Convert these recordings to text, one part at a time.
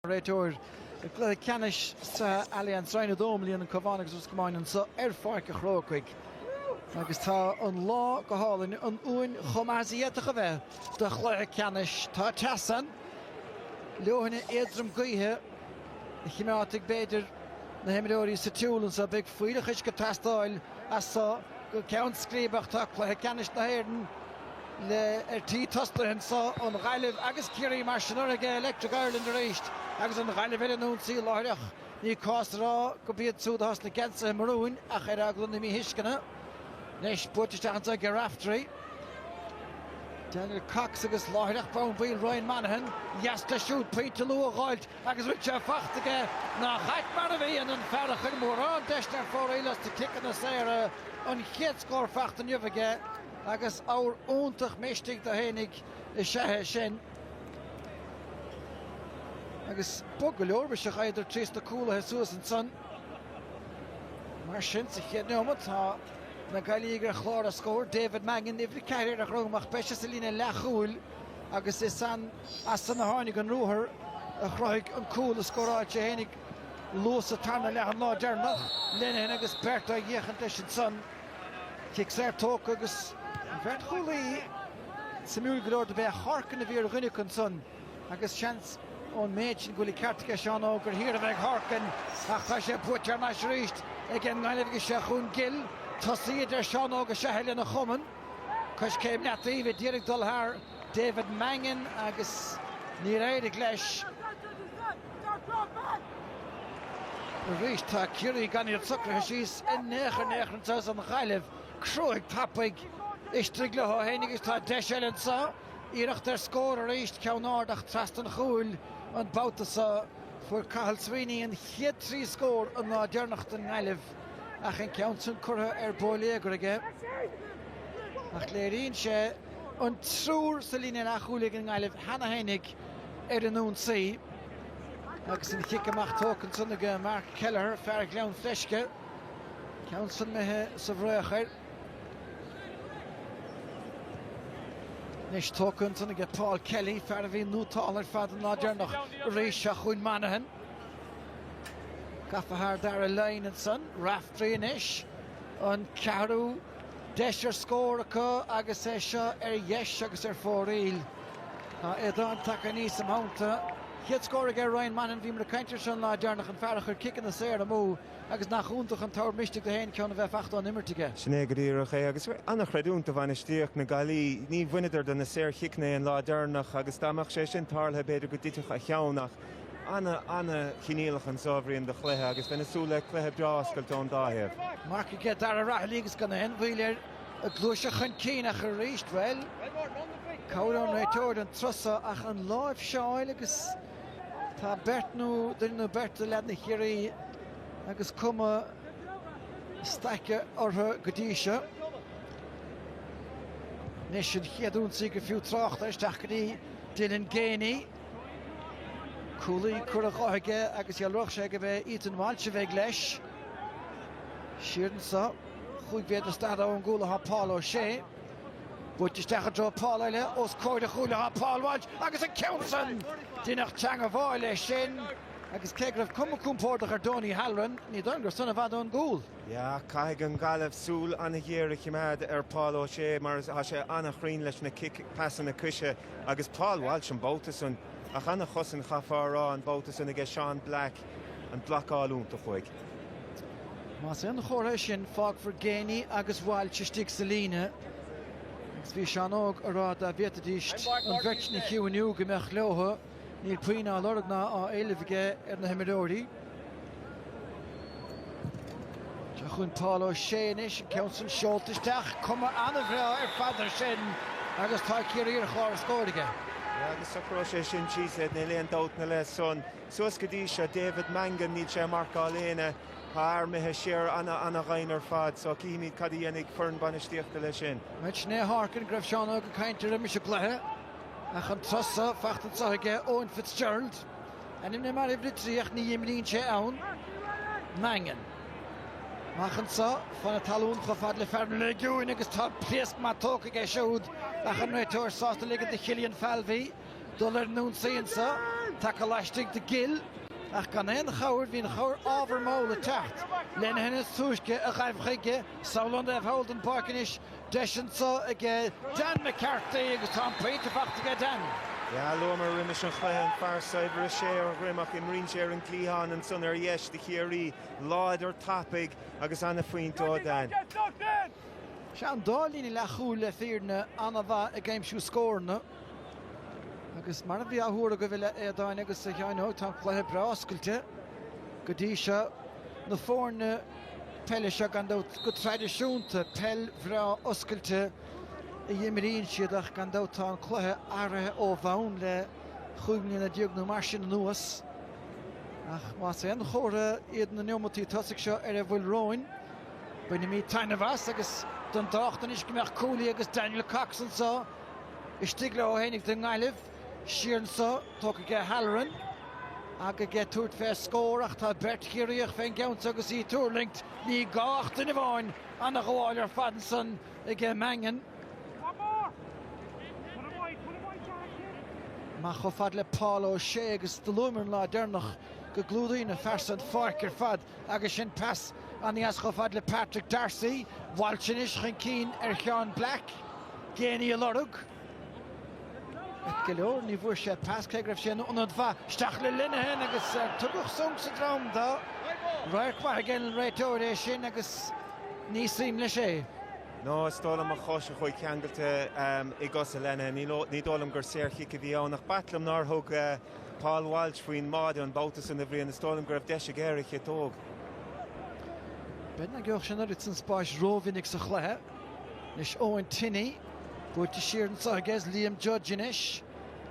Réiteoir i gcluiche ceannais sraithe Allianz Roinn 2 i mbliana an Cabhán agus Ros Comáin anseo ar Pháirc an Chrócaigh. Agus tá an lá go hálainn, an uain chomh maith is a d'fhéadfadh a bheith do chluiche ceannais. Tá teas ann, leoithne éadrom gaoithe a chimeádfaidh b'fhéidir na himreoirí sa tsiúl anseo. Beidh fuílleach uisce ag teastáil as so go ceann scríbe ach tá cluiche ceannais na hÉireann le ar tí tosnaithe anseo, an Ghaillimh agus Ciarraí mar sin ag Electric Ireland arís agus an Ghaillimh ar an ionsaí láithreach. Ní cás a rá gurb iad siúd atá sna geansaithe marún ach ar eagla na míthuisceana. Anois buailte isteach anseo ag Raftery. Daniel Cox agus láithreach bonn baill Ryan Monaghan. Dheas leis siúd pointe luath a dh'fháilt agus bhfuil sé fachta aige nach ait mar a bhíonn an fear a chuir mórán deiseanna ar fóraoil as na ciceanna saora an chéad scór fachta inniu aige. Agus abhar iontach misnigh dó fhéinig is ea é sin. Agus bog go leor biseach idir trí sna cúlaithe suas ansan. Mar sin, sa chéad neomat, tá na Gaillimhigh ar chlár an scóir, David Mangan, uimhir 4 ar a dhroim ach beidh sé sa líne leathchúil agus is as san a tháinig an ruathar a chruthaigh an cúl a scóráil sé fhéinig luath sa tarna leath an lá deireanach. Lenihan agus beirt á bhféachaint leis ansan. Cic saor tógtha agus an bheirt chúlaí suimiúil go leor dob é Harkin a bhí ar dhuine acu ansan agus seans ón méid sin go bhfuil an ceart aige Seán Óg gur thiar a bheidh Harkin ach tá sé buaite thar n-ais arís ag an nGaillimh agus seo chugainn Gill. Tosaí a deir Seán Óg is ea é lena chumann. Coiscéim leataoibh a d'iarraidh dul thar David Mangan agus níor éirigh leis. Arís tá Ciarraí gan iad socraithe síos in aon chor in aon chor anseo is an Ghaillimh cruaidh tapaidh istigh leo féin agus tá deis eile anseo. Iarracht ar scór arís, ceann ard ach trasna an chúil an babhta seo. Fuair Cathal Sweeney an chéad 3 scór an lá deireanach don nGaillimh ach an ceann sin curtha ar bóiléagar aige. Ach léiríonn sé an triúr sa líne leathchúil ag an nGaillimh cheana fhéinig ar an ionsaí. Agus an chic amach tógtha ansan ag Mark Kelleher, fear Ghleann Fleisce. Ceann san imithe sa bhfraoch air. Anois tógtha ansan ag Paul Kelly, fear a bhí nótáltha ar fad an lá deireanach. Arís seo chugainn Monaghan. Gafa thar Darragh Lyne ansan. Raftery anois. An ceathrú deis ar scór acu agus é seo ar dheis agus ar fóraoil. Tá Aodán tagtha aníos im theannta. Chéad scór aige Ryan Monaghan, bhíomar ag caint air seo an lá deireanach, an fear a chuir ciceanna saora amú agus nach iontach an t-abhar misnigh dó féin ceann a bheith fachta ón imirt aige. Sin é go díreach é agus an-chreidiúint do bhainistíocht na Gaillimhe. Ní bhaineadar de na saorchiceanna é an lá deireanach agus dá mbeadh sé sin tarlaithe b'fhéidir go dtitfeadh a cheann ach ana-ana-choinníollach anseo a Bhriain do chluiche agus bheinn ag súil le cluiche breá oscailte ón dá thaobh. Marc aige Dara Rahilly agus gan aon mhoill air ag gluaiseacht chun cinn ach arís, bhuel, cabhair ón réiteoir an turas seo ach an láimhseáil agus tá beirt nó duine nó beirt de leaideanna Chiarraí agus cuma staice orthu go dtí seo. Anois an chéad ionsaí gur fiú trácht air isteach go dtí Dylan Geaney. Cúlaí curtha dhe aige agus dhealródh sé gurb é Ethan Walsh a bheidh leis. Siar anseo, chúig mhéadar is daichead ón gcúl atá Paul O'Shea. Buailte isteach i dtreo Paul eile, os comhair a chúil atá Paul Walsh agus an ceann san! Deineadh teangabháil leis sin agus cé go raibh cuma compordach ar Donie Halloran, ní dóigh liom gur san i bhfad ón gcúl. Yeah, caithfidh an Ghaillimh súil an-ghéar a choimeád ar Paul O'Shea mar tá sé an-chruinn leis na cic pasanna coise agus Paul Walsh an babhta san ach an-chosaint chaithfeá a rá an babhta san aige Seán Black an blocáil iontach uaidh. Más aon chomhartha é sin, fágfar Geaney agus Walsh istigh sa líne agus bhí Seán Óg a rá dá bhféadfaidís an bheirt sin a chiúiniú go mbeadh leo. Níl puinn á lorg ná á éileamh aige ar na himreoirí. Seo chugainn Paul O'Shea anois, an ceann san seolta isteach, cuma an-bhreá ar fad air sin agus tá Ciarraí ar chlár an scóir aige. Yeah, agus socróidh sé sin síos iad, níl aon dabht ina leith san. Suas go dtí seo, David Mangan, níl sé ag marcáil éinne, tá a fhear imithe siar ana-dhoimhin ar fad, so cífimid cad a dhéanfaidh foireann bainistíochta leis sin. Bhuel, sin é Harkin go raibh Seán Óg ag caint air roimis an gcluiche. Ach an turas seo fachta anseo aige Eoin Fitzgerald, ainmnithe mar uimhir 3 ach ní imríonn sé ann. Mangan. Amach anseo fá na talún chomh fada le fear an Léigiúin agus tá pléasc maith tógtha aige siúd ach an réiteoir sásta ligean do Chillian Falvey. Dul ar an ionsaí anso, tagtha laistigh de Gill ach gan aon chabhair, bhí an chabhair ábhar mall ag teacht. Lenihan is túisce a ghaibh chuige, sall ón dtaobh thall den bpáirc anois, deis anso aige Dan McCarthy agus tá an pointe fachta aige Dan. Yeah, luamar roimis an chluiche an fear saibhir is é ar dhroim ach imríonn sé ar an gcliathán ansan ar dheis do Chiarraí, láidir, tapaidh agus ana-phointe ó Dan. Sea, an dá líne leathchúil le fírinne an-mhaith ag aimsiú scóranna. Agus mar a bhí á thuar agaibh a Aodáin agus a Sheáin Óig, tá an cluiche breá oscailte go dtí seo. Na foirne peile seo, gan dabht, go traidisiúnta, peil bhreá oscailte a imríonn siad ach gan dabht tá an cluiche athraithe ó bhonn le chúig mbliana déag nó mar sin anuas. Ach más aon chomhartha iad na neomataí tosaigh seo ar a bhfuil romhainn, bainfimid taitneamh as agus don dtábhacht anois go mbeadh Cooley agus Daniel Cox anseo Istigh leo fhéinig don nGaillimh, siar anso, tógtha aige Halloran ag aige tabhairt fé scór ach tá beirt Chiarraíoch fén gceann so agus í ag tuirlingt. Ní gá ach duine amháin, ana ghabháil ar fad ansan aige Mangan. Amach chomh fada le Paul O'Shea agus do luamar an lá deireanach go gclúdaíonn an fear san an pháirc ar fad agus sin pas an-dheas chomh fada le Patrick D'Arcy. Walsh anois chun cinn ar Sheán Black. Geaney á lorg. Ait go leor, ní bhfuair sé pas cé go raibh sé in ionad mhaith. Isteach le Lenihan agus tugadh sonc sa drom dó. Radharc maith ag an réiteoir é sin agus ní suim leis é. No, is dóigh liom an chois a chuaigh ceangailte i gcosa Lenihan. Ní dóigh liom gur saorchic a bhí ann ach b'ait liom nár thug Paul Walsh faoin mbáide an babhta san a Bhriain. Is dóigh liom go raibh deis aige ar an chiotóg. B'fhéidir nach gheobhadh sé an oiread san spáis rómhinic sa chluiche. Anois Eoin Tinney, buailte siar anseo aige is Liam Judge anois.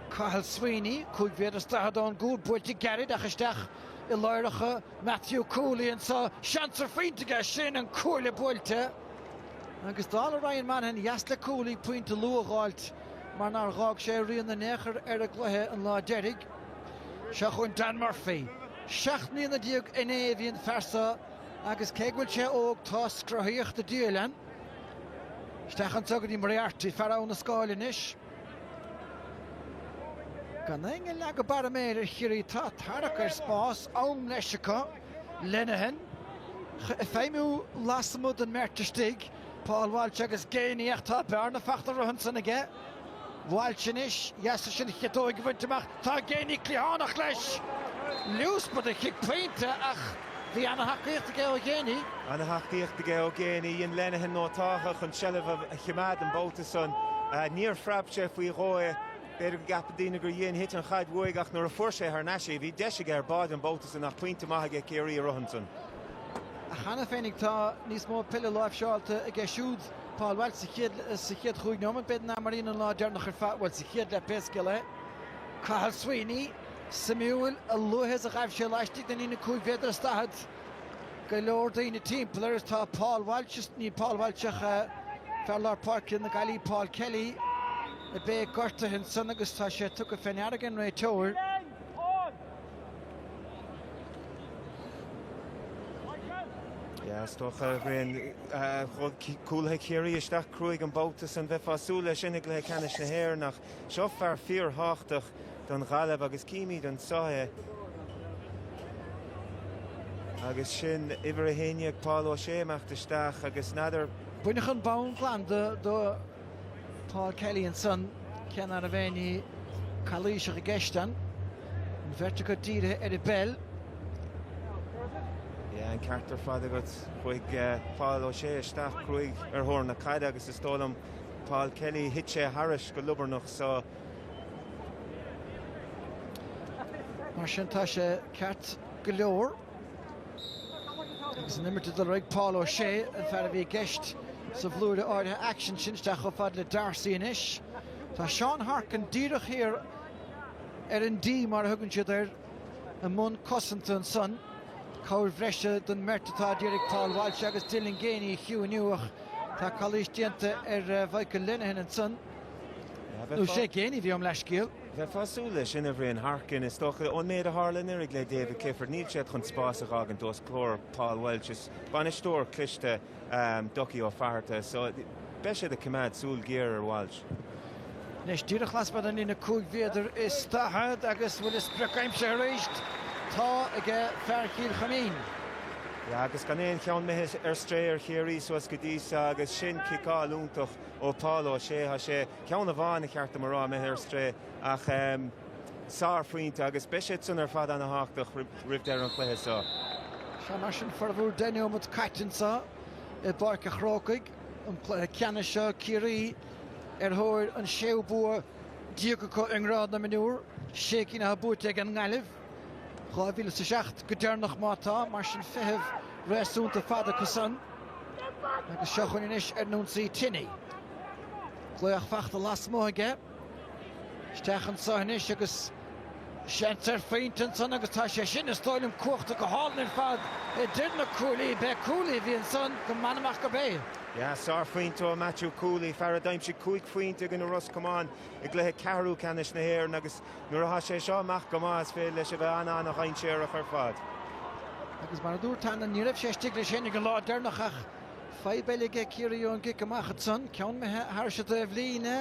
Cathal Sweeney, 5 mhéadar is 40 ón gcúl, buailte gairid ach isteach i ladhracha Matthew Cooley anseo. Seans ar phointe aige, sin an cuaille buailte. Agus dála Ryan Monaghan, dheas le Cooley pointe luath a dh'fháilt mar nár dh'fhág sé rian in aon chor ar an gcluiche an lá deiridh. Seo chugainn Dan Murphy. 17 mbliana inné a bhí an fear seo agus cé go bhfuil sé óg tá scrothaíocht a diabhail ann. Isteach anseo go dtí Moriarty, fear Abha na Scáil anois. Gan éinne ag leagadh barra méire ar Chiarraí tá tarrac ar spás, am leis acu. Lenihan ag feidhmiú lasmuigh den mbeirt istigh, Paul Walsh agus Geaney ach tá bearna fachta rith ansan aige. Walsh anois, dheas leis an chiotóig a bhaint amach, tá Geaney cliathánach leis! Liúspa de chic pointe ach bhí ana-thacaíocht aige ó Gheaney. Ana-thacaíocht aige ó Geaney. Dhein Lenihan nótáltha chun seilbh a choimeád an babhta san. Níor phreab sé faoi dhó é. B'fhéidir go gceapann daoine gur dhein, thit an chaid uaidh ach nuair a fuair sé thar n-ais é, bhí deis aige ar báide an babhta san ach pointe maith aige Ciarraí a rith ansan. Ach cheana féinig tá níos mó peile láimhseáilte aige siúd, Paul Walsh, sa chéad, sa chéad chúig neomat, b'fhéidir ná mar a dhein an lá deireanach ar fad, bhuel, sa chéad leath pé scéal é. Cathal Sweeney, suimiúil, a luaithe is a ghaibh sé laistigh den líne 5 mhéadar is 40, go leor daoine timpeall air is tá Paul Walsh, ní Paul Walsh ach fear lár páirce na Gaillimhe Paul Kelly, a bheith gortaithe ansan agus tá sé tugtha fé ndeara ag an réiteoir. Yeah, is dócha, a Bhriain, chuaigh cúlaithe Chiarraí isteach cruaidh an babhta san. Bheifeá ag súil leis sin i gcluiche ceannais na hÉireann ach seo fear fíorthábhachtach don Ghaillimh agus címid anseo é agus sin uimhir 11 Paul O'Shea imeacht isteach agus n'fheadar. Baineadh an bonn glan de Paul Kelly ansan, cé nach raibh aon ní calaoiseach i gceist ann. An bheirt acu dírithe ar an bpeil. Yeah, an ceart ar fad agat. Chuaigh Paul O'Shea isteach cruaidh ar thóir na caide agus is dóigh liom Paul Kelly, thit sé thairis go liobarnach so. Mar sin tá sé ceart go leor. Agus an imirt ag dul ar aghaidh, Paul O'Shea, an fear a bhí i gceist sa bhlúire áirithe aicsin sin, isteach chomh fada le D'Arcy anois. Tá Seán Harkin díreach thiar ar an D mar a thugann siad air, i mbun cosanta ansan. Cabhair bhreise don mbeirt atá ag iarraidh Paul Walsh agus Dylan Geaney a chiúiniú ach tá calaois déanta ar Mhichael Lenihan ansan. Nó sé Geaney a bhí ann, leithscéal. Bheifeá ag súil leis sin, a Bhriain Harkin. Is dócha, ón méid a tharla anuraidh le David Clifford, níl siad chun spás a dh'fhágaint os comhair Paul Walsh. Is bainisteoir cliste Ducky Ó Fatharta, so beidh siad ag coimeád súil ghéar ar Walsh. Anois díreach lasmuigh den líne 45 mhéadar agus bhfuil a sprioc aimsithe arís? Tá aige fear Chill Chuimín. Yeah, agus gan aon cheann imithe ar strae ar Chiarraí suas go dtí seo agus sin ciceáil iontach ó Paul O'Shea. Tá sé ceann amháin ba cheart dom a rá imithe ar strae ach sárphointe agus beidh siad san ar fad ana-thábhachtach roimh deireadh an chluiche seo. Sea, mar sin formhór 10 neomat caite anseo i bPáirc a' Chrócaigh, an cluiche ceannais seo, Ciarraí ar thóir an séú bua acu i ngrád na mionúr, sé cinn atá buaite ag an nGaillimh, 2007 go deireanach má tá, mar sin feitheamh réasúnta fada acu san. Agus seo chugainn anois ar an ionsaí Tinney. Glaoch fachta lasmuigh aige. Isteach anseo anois agus seans ar phointe ansan agus tá sé sin, is dóigh liom, cuachta go hálainn ar fad idir na cuaillí. B'é Cooley a bhí ansan, go m'anam ach gurb é. Yeah, sárphointe ó Matthew Cooley, fear a d'aimsigh 5 phointe i gcoinne Ros Comáin i gcluiche ceathrú ceannais na hÉireann agus nuair atá sé seo amach go maith is féidir leis a bheith an-an-dhainséarach ar fad. Agus mar a dúirt Anna, ní raibh sé istigh leis féin ag an lá deireanach ach fadhb eile aige Ciarraí ón gcic amach ansan, ceann imithe thairis an dtaobhlíne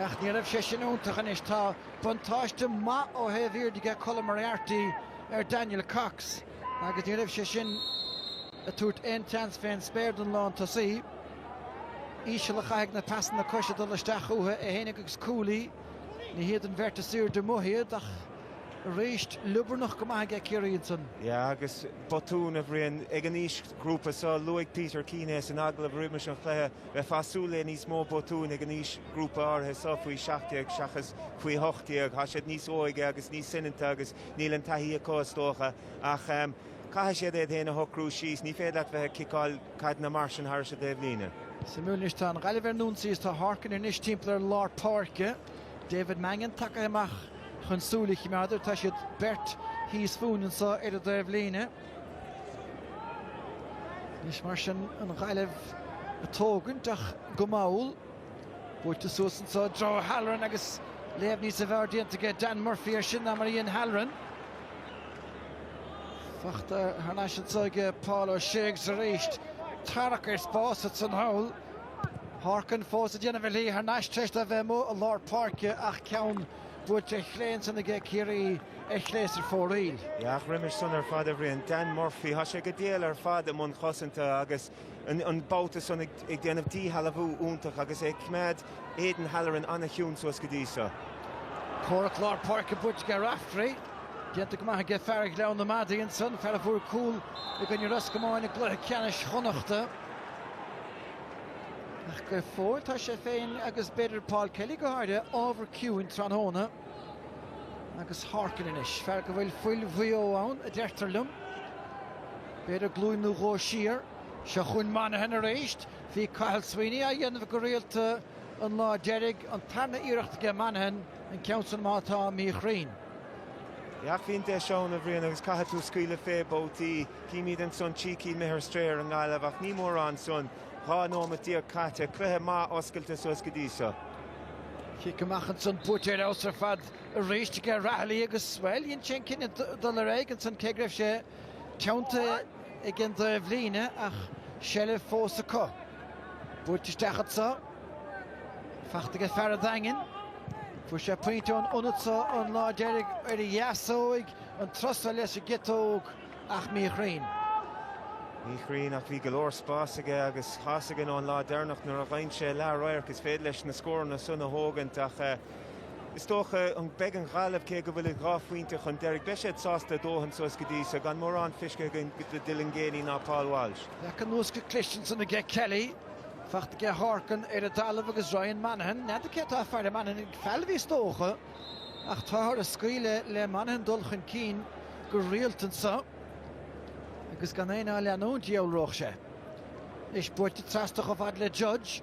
ach ní raibh sé sin iontach anois. Tá buntáiste maith ó thaobh airde aige Colm Moriarty ar Daniel Cox. Agus ní raibh sé sin ag tabhairt aon tseans fén spéir don lántosaí. Íseal a chaithfidh na pasanna coise dul isteach uathu, é fhéinig agus Cooley. Ní hiad an bheirt is aoirde amuigh iad ach arís liobarnach go maith aige Ciarraí ansan. Yeah, agus botún, a Bhriain, ag an aoisghrúpa seo, luaigh Peter Keane é san agallamh roimis an chluiche, bheifeá ag súil le níos mó botúin ag an aoisghrúpa áirithe seo faoi 17 seachas faoi 18. Tá siad níos óige agus níos soineanta agus Níl an taithí acu, is dócha, ach caithfidh siad iad féin a shocrú síos. Ní féidir leat bheith ag ciceáil caideanna mar sin thairis an dtaobhlíne. Suimiúil anois, tá an Ghaillimh ar an ionsaí is tá Harkin anois timpeall ar lár páirce. David Mangan tagtha amach chun súil a choimeád air. Tá siad beirt thíos fúinn anseo ar an dtaobhlíne. Anois mar sin an Ghaillimh ag tógaint ach go mall. Buailte suas anseo i dtreo Halloran agus léamh níosa bhfearr déanta aige Dan Murphy air sin ná mar a dhein Halloran. Fachta thar n-ais anseo aige Paul O'Shea agus arís tarrac ar spás ansan thall. Harkin fós ag déanamh a shlí thar n-ais tar éis dó bheith amuigh i lár páirce ach ceann buailte ar chlé ansan aige Ciarraí ar chlé is ar fóraoil. Ach roimis san ar fad a Bhriain, Dan Murphy, tá sé go diail ar fad i mbun cosanta agus an babhta san ag déanamh díshealbhú iontach agus é ag coimeád Aidan Halloran ana-chiúin suas go dtí seo. Comhrac lár páirce buaite aige Raftery. Déanta go maith aige fear Ghleann na Madaí ansan, fear a fuair cúl i gcoinne Ros Comáin i gcluiche ceannais Chonnachta. Ach go fóill tá sé féin agus b'fhéidir Paul Kelly go háirithe ábhar ciúin tráthnóna. Agus Harkin anois, fear go bhfuil fuil Mhaigh Eo ann, a deirtear liom. B'fhéidir glúin nó dhó siar. Seo chugainn Monaghan arís. Bhí Cathal Sweeney á dhéanamh go rialta an lá deiridh. An tarna iarracht aige Monaghan, an ceann san má tá míchruinn. Ach bhí an deis ann, a Bhriain, agus caithfidh tú scaoileadh fé babhtaí. Címid ansan trí cinn imithe ar strae ar an nGaillimh ach ní mórán san. 12 nóimeat caite. Cluiche maith oscailte suas go dtí seo. Cic amach ansan buaite ar fheabhas ar fad arís aige Rahilly agus, bhuel, dhein sé an cinneadh dul ar aghaidh ansan cé go raibh sé teanntaithe ag an dtaobhlíne ach seilbh fós acu. Buailte isteach anso. Fachta aige fear an Daingin. Fuair sé pointe ón ionad so an lá deiridh ar a dheasóig, an trusail leis an gciotóg ach míchruinn. Míchruinn ach bhí go leor spás aige agus tá's againn ón lá deireanach nuair a gheibheann sé leath-radharc is féidir leis na scóranna san a thógaint ach Is dócha an beidh an Ghaillimh, cé go bhfuilid 2 phointe chun deiridh, beidh siad sásta a dóthain suas go dtí so, gan mórán feiscithe againn de Dylan Geaney ná Paul Walsh. Leagtha anuas go cliste ansan aige Kelly. Fachta aige Harkin ar an dtalamh agus Ryan Monaghan. N'fheadar cé atá ag faire Monaghan ag Falvey is dócha ach táthar ag scaoileadh le Monaghan dul chun cinn go rialta anso agus gan éinne á leanúint, dhealródh sé. Anois buailte trasna chomh fada le Judge.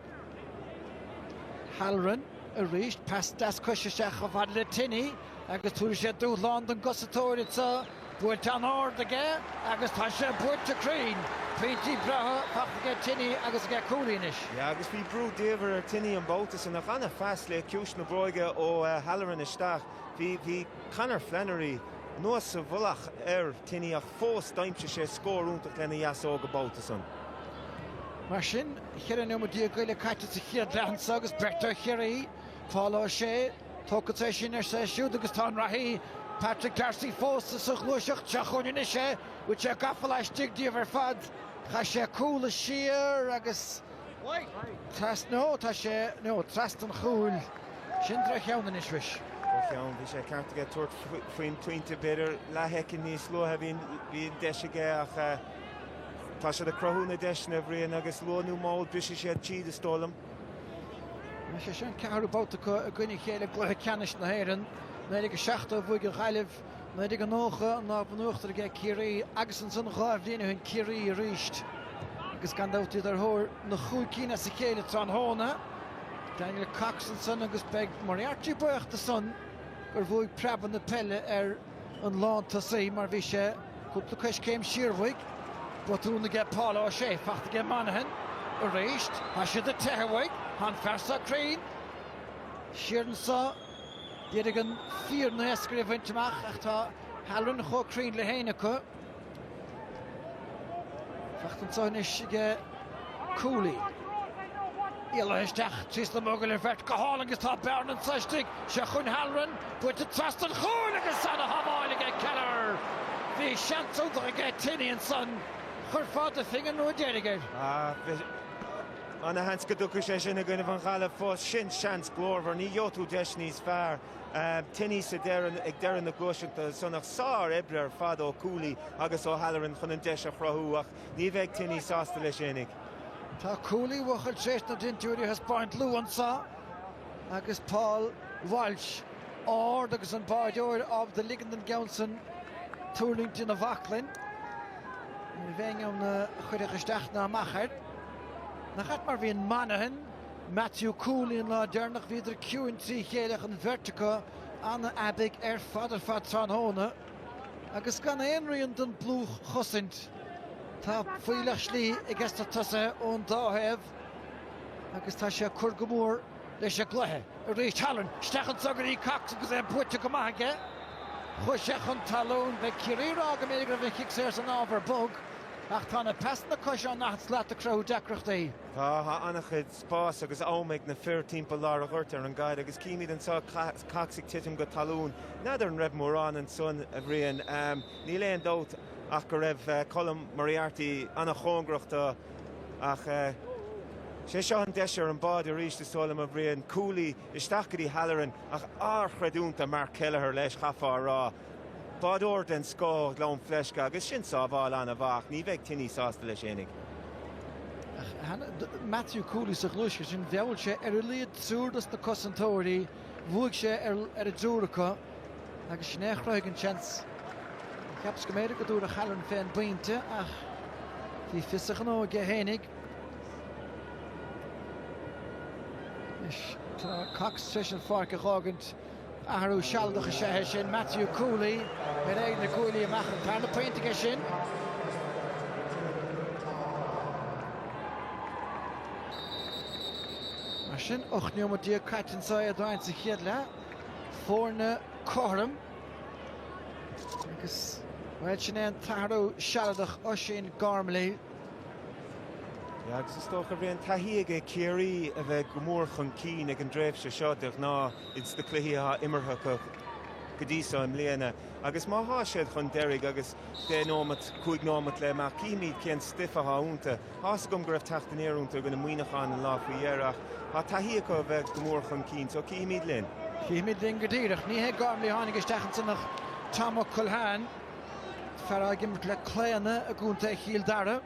Halloran. Arís, pas deas coise isteach chomh fada le Tinney agus tabharfaidh sé dúshlán don gcosantóir anseo. Buailte an-ard aige agus tá sé buailte cruinn. Pointí breátha fachta aige Tinney agus aige Cooley anois. Yeah, agus bhí brú diamhair ar Tinney an babhta san ach ana-phas le ciumhais na bróige ó Halloran isteach. Bhí, bhí Conor Flannery anuas sa mhullach ar Tinney ach fós d'aimsigh sé scór iontach lena dheasóg an babhta san. Mar sin, 14 nóiméad eile caite sa chéad leath anseo agus beirt ó Chiarraí. Paul O'Shea, tógfadsa é sin, arsa é siúd agus tá an reathaí Patrick D'Arcy fós sa ghluaiseacht. Seo chugainn anois é, bhfuil sé gafa laistigh díobh ar fad. Chaith sé cúl siar agus trasna, no, tá sé, no, trasna an chúil. Sin droch-cheann anois, mhuis. Droch-cheann, bhí sé ceart aige tabhairt faoin bpointe, b'fhéidir leathshoicind níos luaithe bhí an deis aige ach tá siad ag cruthú na deiseanna, a Bhriain, agus luath nó mall brisfidh siad tríd, is dóigh liom. Is é seo an ceathrú babhta acu i gcoinne a chéile i gcluiche ceannais na hÉireann. 1970 a bhuaigh an Ghaillimh, 1990 an lámh in uachtar aige Ciarraí agus ansan 2 bhliain ó shin Ciarraí arís. Agus gan dabht iad ar thóir na chúig cinn as a chéile tráthnóna. Daniel Cox ansan agus beidh Moriarty buíoch de san gur bhuaigh preabadh na peile ar an lántosaí mar bhí sé cúpla coiscéim siar uaidh. Botún aige Paul O'Shea, fachta aige Monaghan arís. Tá siad ag teitheadh uaidh. Tá an fear seo cruinn. Siar anso d'iarraidh an fíor-naoscaire a bhaint amach ach tá Halloran chomh cruinn le héinne acu. Fachta anso anois aige Cooley. Éalaithe isteach trasna mogaill ar bheirt go hálainn agus tá bearna anso istigh. Seo chugainn Halloran, buaite trasna an chúil agus ana-shábháil aige Kelleher. Bhí seans iontach aige Tinney ansan. Chuirfeá do phingin rua deiridh air. Ana-sheans go dtiocfadh sé sin i gcoinnibh an Ghaillimh fós. Sin seans glórmhar. Ní gheobhaidh tú deis níos fearr. Tinney sa deireadh, ag deireadh na gluaiseachta san ach sár-oibre ar fad ó Cooley agus ó Halloran chun an deis a chruthú ach ní bheidh Tinney sásta leis fhéinig. Tá Cooley buachaill tar éis na dintiúirí a thaispeáint luath anso agus Paul Walsh ard agus an báireoir ábalta ligean don gceann san tuirlingt ina bhaclainn. Ní bheinn ann a chuirfeadh isteach ná amach air. Nach ait mar bhíonn Monaghan Matthew Cooley an lá deireanach, bhíodar ciúin trí chéile ach an bheirt acu an-aibidh ar fad ar fad tráthnóna agus gan aon rian den dlúthchosaint. Tá fuílleach slí ag na tosaithe ón dá thaobh agus tá sé ag cur go mór leis an gcluiche. Arís Halloran, isteach anso go dtí Cox agus é buaite go maith aige. Chuaigh sé chun talún. Beidh Ciarraí ag rá go mb'fhéidir go raibh an chic saor san ábhar bog ach tá na pasanna coise á n-aithint slat ag cruthú deacrachtaí. Tá, tá an-chuid spáis agus am ag na fir timpeall lár an ghoirt ar an gcaid agus címid anseo Cox ag titim go talún. N'fheadar an raibh mórán ansan, a Bhriain. Níl aon dabht ach go raibh Colm Moriarty an-chóngarach do ach sé seo an deis ar an báide arís is dóigh liom, a Bhriain. Cooley isteach go dtí Halloran ach ardchreidiúint do Mark Kelleher leis, chaithfeá a rá. Bádóir den scoth ó Ghleann Fleisce agus sin sábháil an-mhaith ach ní bheidh Tinney sásta leis fhéinig. Ach Matthew Cooley sa ghluaiseacht sin, mheall sé ar a laghad triúr dos na cosantóirí, bhuaigh sé ar an dtriúr acu agus sin é a chruthaigh an seans. Cheapas go mb'fhéidir go dtabharfadh Halloran fén bpointe ach bhí fios a ghnó aige fhéinig. Anois tá Cox tar éis an pháirc a dh'fhágaint. Athrú sealadach is ea é sin. Matthew Cooley ar aghaidh na gcuaillí amach an tarna pointe aige sin. Mar sin, 18 neomat caite anseo eadrainn sa chéad leath. Foirne cothrom. Agus, bhuel, sin é an t-athrú sealadach Oisín Gormley. Yeah, agus is dócha bhí an taithí aige Ciarraí a bheith go mór chun cinn ag an dtréimhse seo de ghnáth ins na cluichí atá imeartha acu go dtí seo i mbliana. Agus má thá siad chun deiridh agus 10 nóimeat, 5 nóimeat le imeacht, cífimid cén stuif athá iontu. Tá's agam go raibh teacht aniar iontu i gcoinne Muineacháin an lá faoi dheireadh ach tá taithí acu a bheith go mór chun cinn, so cífimid linn. Cífimid linn go díreach. Ní hé Gormley a tháinig isteach ansan ach Tomo Culhane. Fear ag imirt le Claonadh i gContae Chill Dara.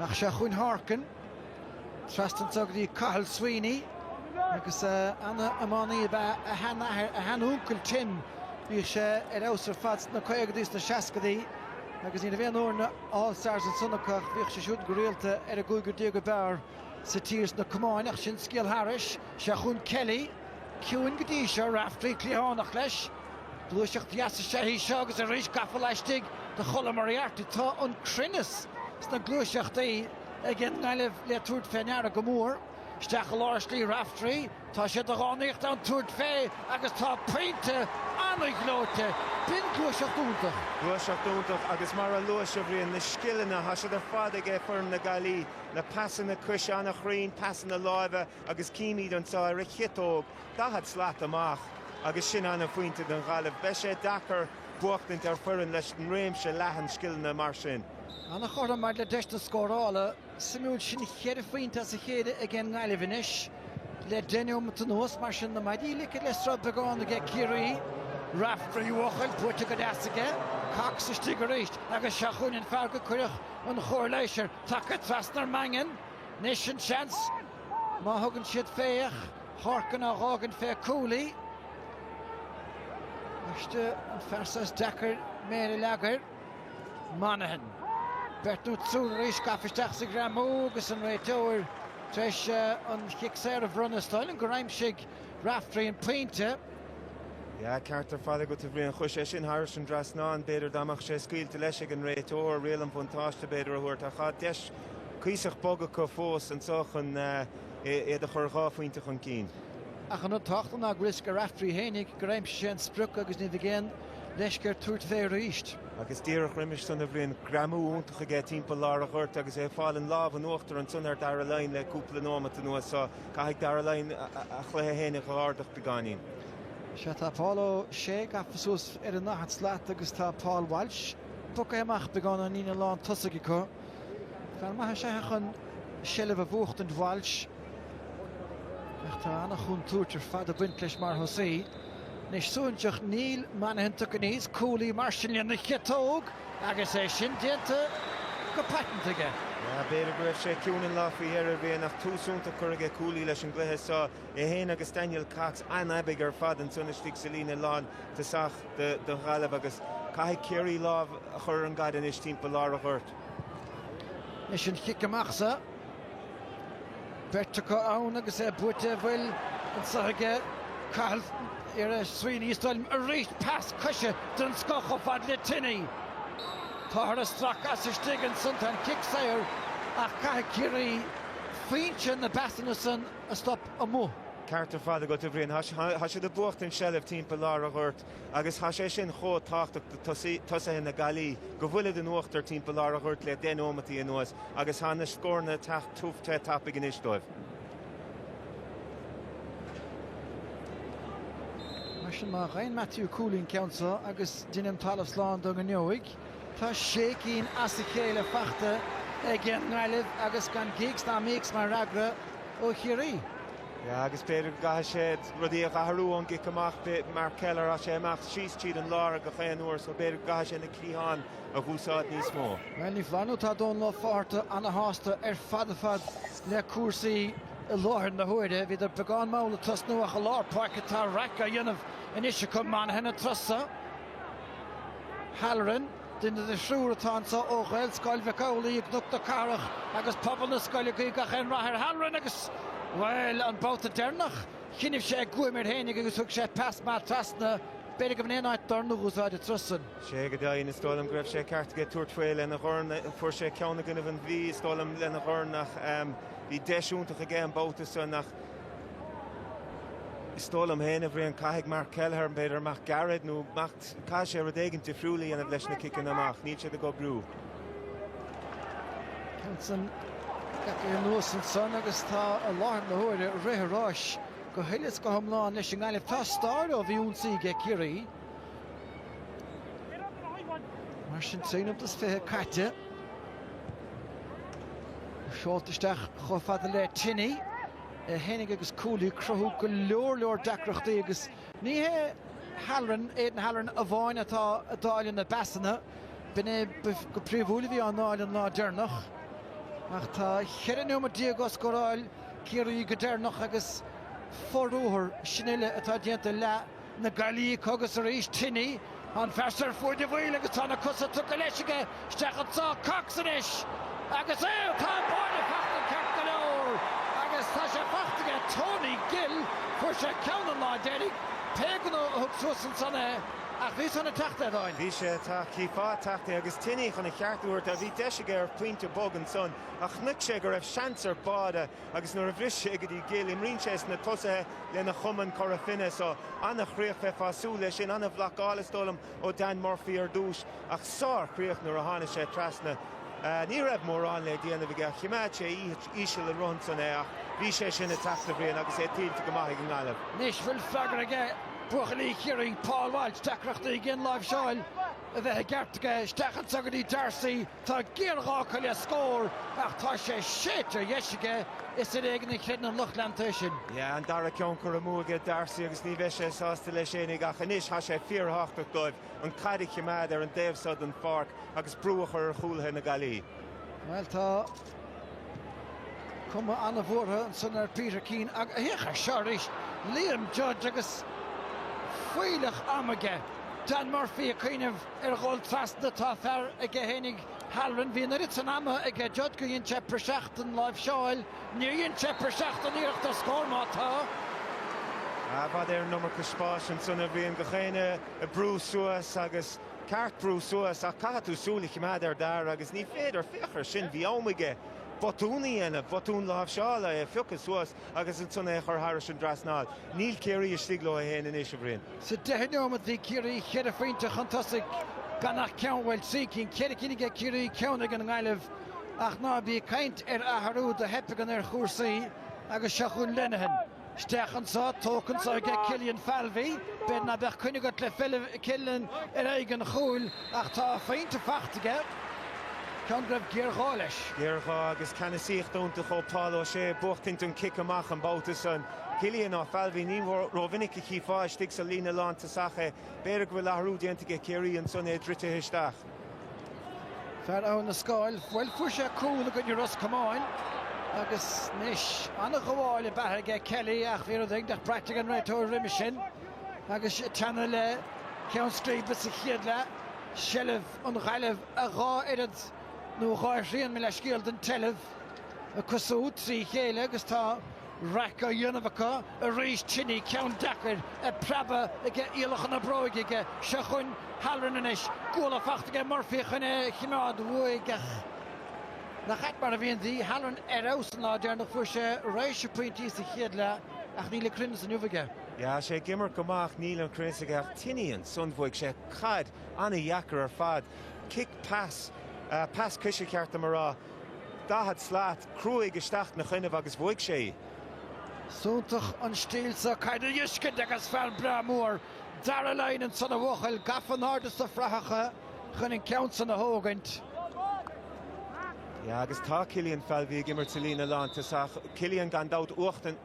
Ach seo chugainn Harkin. Trasna anseo go dtí Cathal Sweeney. Agus ana-iománaí ab ea a sheanathair, a sheanúncail Tim. Bhíodh sé ar fheabhas ar fad sna caogaidí sna seascaidí. Agus ní raibh aon fhoirne All Stars ansan acu ach bhíodh sé siúd go rialta ar an gcúigear déag ab fhearr sa tír sna camáin. Ach sin scéal thairis. Seo chugainn Kelly. Ciúin go dtí seo, Raftery cliathánach leis. Gluaiseacht dheas is ea í seo agus arís gafa laistigh de Cholm Moriarty. Tá an cruinneas sna gluaiseachtaí ag an nGaillimh le tabhairt fé ndeara go mór. Isteach i lár slí Raftery. Tá sé de dhánaíocht ann tabhairt fé agus tá pointe an-ghleoite. B'in gluaiseacht iontach. Gluaiseacht iontach agus mar a luais a Bhriain, na scileanna, tá siad ar fad aige foireann na Gaillimhe, na pasanna coise an-chruinn, pasanna láimhe agus címid anseo ar a chiotóg, 40 slat amach agus sin an-phointe don Ghaillimh. Beidh sé deacair buachtaint ar foireann leis an réimse leathan scileanna mar sin. An-chothrom maidir le deiseanna scórála. Suimiúil sin cheithre phointe as a chéile ag an nGaillimh anois le deich neomat anuas. Mar sin na maidí ligthe le sruth beagán aige Ciarraí. Raftery buachaill buaite go deas aige. Cox istigh arís agus seo chugainn an fear go cuireadh an chóir leighis air. Tagtha trasna ar Mangan. Anois an seans má thugann siad fé ach Horgan á dh'fhágaint fé Cooley. Aiste an fear seo is deacair méar a leagadh air. Monaghan. Beirt nó triúr arís gafa isteach sa ghreamú agus an réiteoir tar éis an chic saor a bhronnadh. Is dóigh liom gur aimsigh Raftery an pointe. Yeah, ceart ar fad agat a Bhriain. Chuaigh sé sin thairis an dtrasnán, b'fhéidir dá mbeadh sé scaoilte leis ag an réiteoir, riail an bhuntáiste b'fhéidir a thabhairt. Ach tá deis cuíosach bog acu fós anseo chun iad a chur dhá phointe chun cinn. Ach an rud tábhachtach ná go bhfuil fhios ag Raftery fhéinig gur aimsigh sé an sprioc agus ní bheidh aon leisce air tabhairt fé arís. Agus díreach roimis san a Bhriain, greamú iontach aige timpeall lár an ghoirt agus é ag fáil an lámh in uachtar ansan ar Darragh Lyne le cúpla nóimeat anuas so caithfidh Darragh Lyne a chluiche fhéin a dh'ardach beagáinín. Sea, tá Paul O'Shea gafa suas ar an 40 slat agus tá Paul Walsh bogtha amach beagán ón líne lán tosaigh acu. Fear maith is ea é chun seilbh a bhuachtaint Walsh ach tá an-chontúirt ar fad ag baint leis mar thosaí. Anois suaithinseach, níl Monaghan tugtha aníos, Cooley mar sin lena chiotóg agus é sin déanta go paiteanta aige. Yeah, b'fhéidir go raibh sé ciúin an lá faoi dheireadh, a Bhriain, ach tús iontach curtha aige Cooley leis an gcluiche seo. É féin agus Daniel Cox an-aibidh ar fad ansan istigh sa líne lán tosach do Ghaillimh agus caithfidh Ciarraí lámh a chur ar an gcaid anois timpeall lár an ghoirt. Anois an chic amach seo. Beirt acu ann agus é buaite i bhfuil anseo aige Cathal iarraidh Sweeney is dóigh liom arís pas coise den scoth chomh fada le Tinney. Táthar ag stracadh as istigh ansan tá an cic saor ach caithfidh Ciarraí foinse na bpasanna san a stop amuigh. Ceart ar fad agat a Bhriain. Tá siad ag buachtaint seilbh timpeall lár an ghoirt. Agus tá sé sin chomh tábhachtach do tosaithe na Gaillimhe, go bhfuilid in uachtar timpeall lár an ghoirt le deich nóimeataí anuas agus tá na scóranna ag teacht tiubh te tapaidh anois dóibh. Mar sin, má fhaigheann Matthew Cooley an ceann seo, agus deinim talamh slán de go ngeobhaidh, tá sé cinn as a chéile faighte ag an nGaillimh agus gan gíocs ná míocs mar fhreagra ó Chiarraí. Yeah, agus b'fhéidir go gcaithfidh sé rudaí a dh'athrú ón gcic amach, Mark Kelleher, tá sé ag imeacht síos tríd an lár gach aon uair, so b'fhéidir go gcaithfidh sé na cliatháin a dh'úsáid níos mó. Bhuel, ní foláir nó tá Dónal Ó Fátharta ana-shásta ar fad ar fad le cúrsaí i láthair na huaire. Bhíodar beagán mall ag tosnú ach i lár páirce tá raic á dhéanamh anois acu Monaghan an turas seo. Halloran. Duine de thriúr atá anseo ó Ghaelscoil Mhic Amhlaigh i gCnoc na Cathrach agus pobal na scoile ag guí gach aon rath ar Halloran agus, bhuel, an babhta deireanach, chinnibh sé guaim air fhéinig agus thug sé pas maith trasna. B'fhéidir go mb'in é an áit dorn a dh'úsáid an turas san. Sé go deimhin, is dóigh liom go raibh sé ceart aige tabhairt faoi lena dhorn. Fuair sé ceann i gcoinnibh an Mhí, is dóigh liom, lena dhorn ach bhí deis iontach aige an babhta san ach is dóigh liom féin, a Bhriain, caithfidh Mark Kelleher, b'fhéidir amach gairid nó amach Caithfidh sé rud éigin difriúil a dhéanamh leis na ciceanna amach. Níl siad ag oibriú. Ceann san scaipthe anuas ansan agus tá i láthair na huaire rith an ráis go huile is go hiomlán leis an nGaillimh. Tá stair ó bhí ionsaí aige Ciarraí. Mar sin 3 nóimeat is 20 caite. Seolta isteach chomh fada le Tinney. É fhéinig agus Cooley ag cruthú go leor leor deacrachtaí agus Ní hé Halloran, Aidan Halloran amháin atá ag dáileadh na bpasanna. B'in é go príomhúil a bhí á ndáileadh an lá deireanach. Ach tá 14 nóimeat ó scóráil Ciarraí go deireanach agus fo-ruathar sin uile atá déanta leath na Gaillimhe acu agus arís Tinney, an fear seo ar fuaid a bhaoil agus tá na cosa tugtha leis aige Isteach anso Cox anois agus é tá an báide fachta ceart go leor agus tá sé fachta aige Tony Gill fuair sé ceann an lá deiridh pé gnó a thug suas ansan é. Ach bhí san ag teacht, a Aodáin. Bhí sé ag teacht, chífeá ag teacht é agus Tinney chun a cheart a thabhairt dó, bhí deis aige ar phointe bog ansan ach chonaic sé go raibh seans ar báide agus nuair a bhris sé go dtí Gill, imríonn sé sna tosaithe lena chumann Cora Finne so an-chríoch, bheifeá ag súil leis sin, an-bhlocáil is dóigh liom ó Dan Murphy ar dtús ach sár-chríoch nuair a tháinig sé trasna. Ní raibh mórán le déanamh aige, choimeád sé íseal an roth ansan é ach bhí sé sin ag teacht a Bhriain agus é tuillte go maith ag an nGaillimh. Anois bhfuil freagra aige buachaillí Chiarraí, Paul Walsh, deacrachtaí aige an láimhseáil a bheith i gceart aige. Isteach anso go dtí D'Arcy, tá géarghá acu le scór ach tá sé séidte ar dheis aige, is ar éigean a chreideann an lucht leanta é sin. Yeah, an dara ceann curtha amú aige D'Arcy agus ní bheidh sé sásta leis fhéinig ach anois tá sé fíorthábhachtach dóibh an caid a choimeád ar an dtaobh seo den pháirc agus brú a chur ar chúlaithe na Gaillimhe. Bhuel, tá cuma an-bhuartha ansan ar Peter Keane ach féach air seo arís, Liam Judge agus fuílleach ama aige. Dan Murphy ag cuimhneamh ar dhul trasna, tá fear aige fhéinig, Halloran. Bhí an oiread san ama aige Judge gur dhein sé praiseach den láimhseáil. Níor dhein sé praiseach den iarracht ar scór má tá. I bhfad ar an iomarca spáis ansan a Bhriain gach éinne ag brú suas agus ceart brú suas ach caithfidh tú súil a choimeád ar d'fhear agus ní féidir, féach ar sin, bhí am aige botún a dhéanamh, botún láimhseála, é a phiocadh suas agus ansan é a chur thairis an dtrasnán. Níl Ciarraí istigh leo féin anois, a Bhriain. Sa deich nóiméad bhí Ciarraí cheithre phointe chun tosaigh gan ach ceann, bhuel trí cinn, ceithre cinn aige Ciarraí, ceann ag an nGaillimh ach ná bí ag caint ar athrú do theip ar chúrsaí agus seo chugainn Lenihan. Isteach anso, tógtha anso aige Cillian Falvey. B'fhéidir ná beadh coinne agat le Cillian ar aghaidh an chúil ach tá a phointe faighte aige, ceann go raibh géarghá leis. Géarghá agus ceannasaíocht iontach ó Paul O'Shea, buachtaint an cic amach an babhta san. Cillian Ó Falvey, ní rómhinic a chífeá istigh sa líne lántosach é. B'fhéidir go bhfuil athrú déanta aige Ciarraí ansan é druidthe isteach. Fear Abhainn an Scáil, bhuel fuair sé cúl i gcoinne Ros Comáin agus anois an-ghabháil ab ea aige Kelly ach bhí rud éigin braite ag an réiteoir roimhe sin agus teannadh le ceann scríbe sa chéad leath, seilbh an Ghaillimh a dhá oiread nó a dhá thrian mo leithscéal den tseilbh acu siúd trí chéile agus tá raic á dhéanamh acu arís. Tinney, ceann deacair ag preabadh aige, iallach na bróige aige. Seo chugainn Halloran anois. Guala faighte aige Murphy chun é a choimeád uaidh ach nach ait mar a bhíonn. Bhí Halloran ar fheabhas an lá deireanach, fuair sé raidhse pointí sa chéad leath ach níl an cruinneas inniu aige. Yeah, sé ag imirt go maith ach níl an cruinneas aige ach Tinney ansan bhuaigh sé caid an-dheacair ar fad. Cic pas, pas coise ceart dom a rá. 40 slat, cruaidh isteach 'na choinnibh agus bhuaigh sé í. 'S iontach an stíl so, caid a fheiscint agus fear breá mór Darragh Lyne ansan a bhuachaill, gafa in airde sna fraitheacha chun an ceann san a thógaint. Yeah, agus tá Cillian Falvey ag imirt sa líne lántosach. Cillian gan dabht uachtan,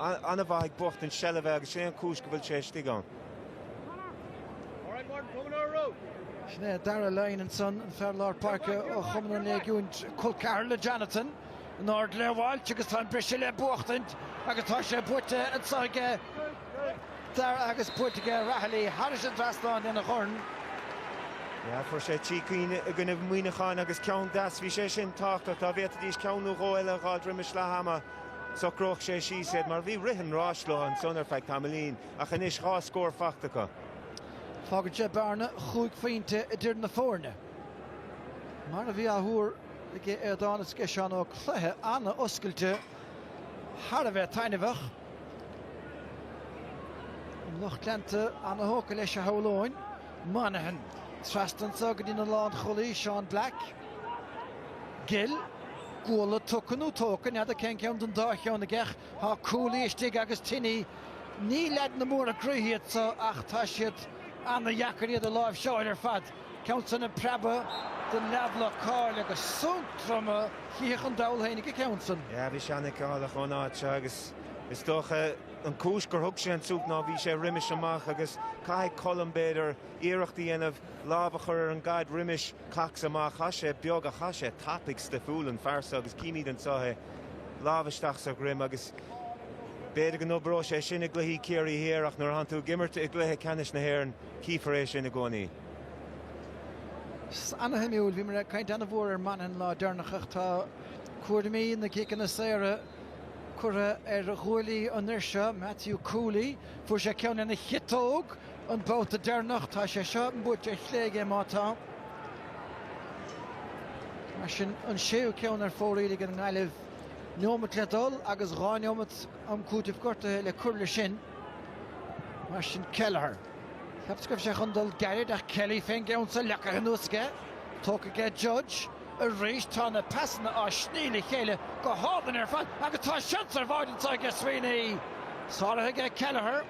an-mhaith ag buachtaint seilbhe agus sin é an chúis go bhfuil sé istigh ann. Sin é Darragh Lyne ansan, an fear lár páirce ó Chumann an Léigiúin, col ceathrar le Jonathan. In airde le Walsh agus tá an briseadh le buachtaint agus tá sé buaite anso aige agus buaite aige Rahilly thairis an trasnán lena dhorn. Yeah, fuair sé trí cinn i gcoinne Mhuineacháin agus ceann deas, bhí sé sin tábhachtach, dá bhféadfaidís ceann nó dhó eile a dh'fháil roimis leath ama, socródh sé síos iad mar bhí rith an ráis leo ansan ar feadh tamaillín. Ach anois 2 scór faighte acu. Fágann sé bearna chúig phointe idir na foirne. Mar a bhí á thuar ag Aodán is ag Seán Óg, cluiche an-oscailte, thar a bheith taitneamhach. An lucht leanta an-thógtha leis a shamhlóinn. Monaghan trasna anso go dtí na lánchúlaí, Seán Black. Gill, guala tugtha nó tógtha, n'fheadar cén ceann den dá cheann aige. Tá Cooley istigh agus Tinney. Ní leaideanna móra groí iad so ach tá siad ana-dheacair iad a láimhseáil ar fad. Ceann san ag preabadh den leathbhlocáil agus sonc droma chífeadh an diabhal féin ag an ceann san. Yeah, bhí sé an-fheiceálach ón áit seo agus is dócha an cúis gur thug sé an tsúc ná bhí sé roimis amach agus caithfidh Colm b'fhéidir iarracht a dhéanamh lámh a chur ar an gcaid roimis Cox amach. Tá sé beag ach tá sé tapaidh stuifiúil an fear seo agus címid anseo é. Lámh isteach sa dhroim agus b'fhéidir go n-oibreoidh sé sin i gcluichí Ciarraí Thiar ach nuair atánn tú ag imirt i gcluiche ceannais na hÉireann, cífear é sin i gcónaí. Ana-shuimiúil, bhíomar ag caint ana-mhór ar Monaghan an lá deireanach ach tá cúraimí na gciceanna saora curtha ar ghuaillí an fhir seo, Matthew Cooley. Fuair sé ceann lena chiotóg. an babhta deireanach. Tá sé seo buailte ar chlé aige má tá. Mar sin an séú ceann ar fóraoil ag an nGaillimh. Neomat le dul agus 2 neomat am cúitimh gortaithe le cur leis sin. Mar sin Kelleher. Cheapas go raibh sé chun dul gairid ach Kelly fén gceann seo leagtha anuas aige. Tógtha aige Judge. Arís tá na pasanna á sní le chéile go hálainn ar fad agus tá seans ar bháide anseo aige Sweeney. Sáraithe aige Kelleher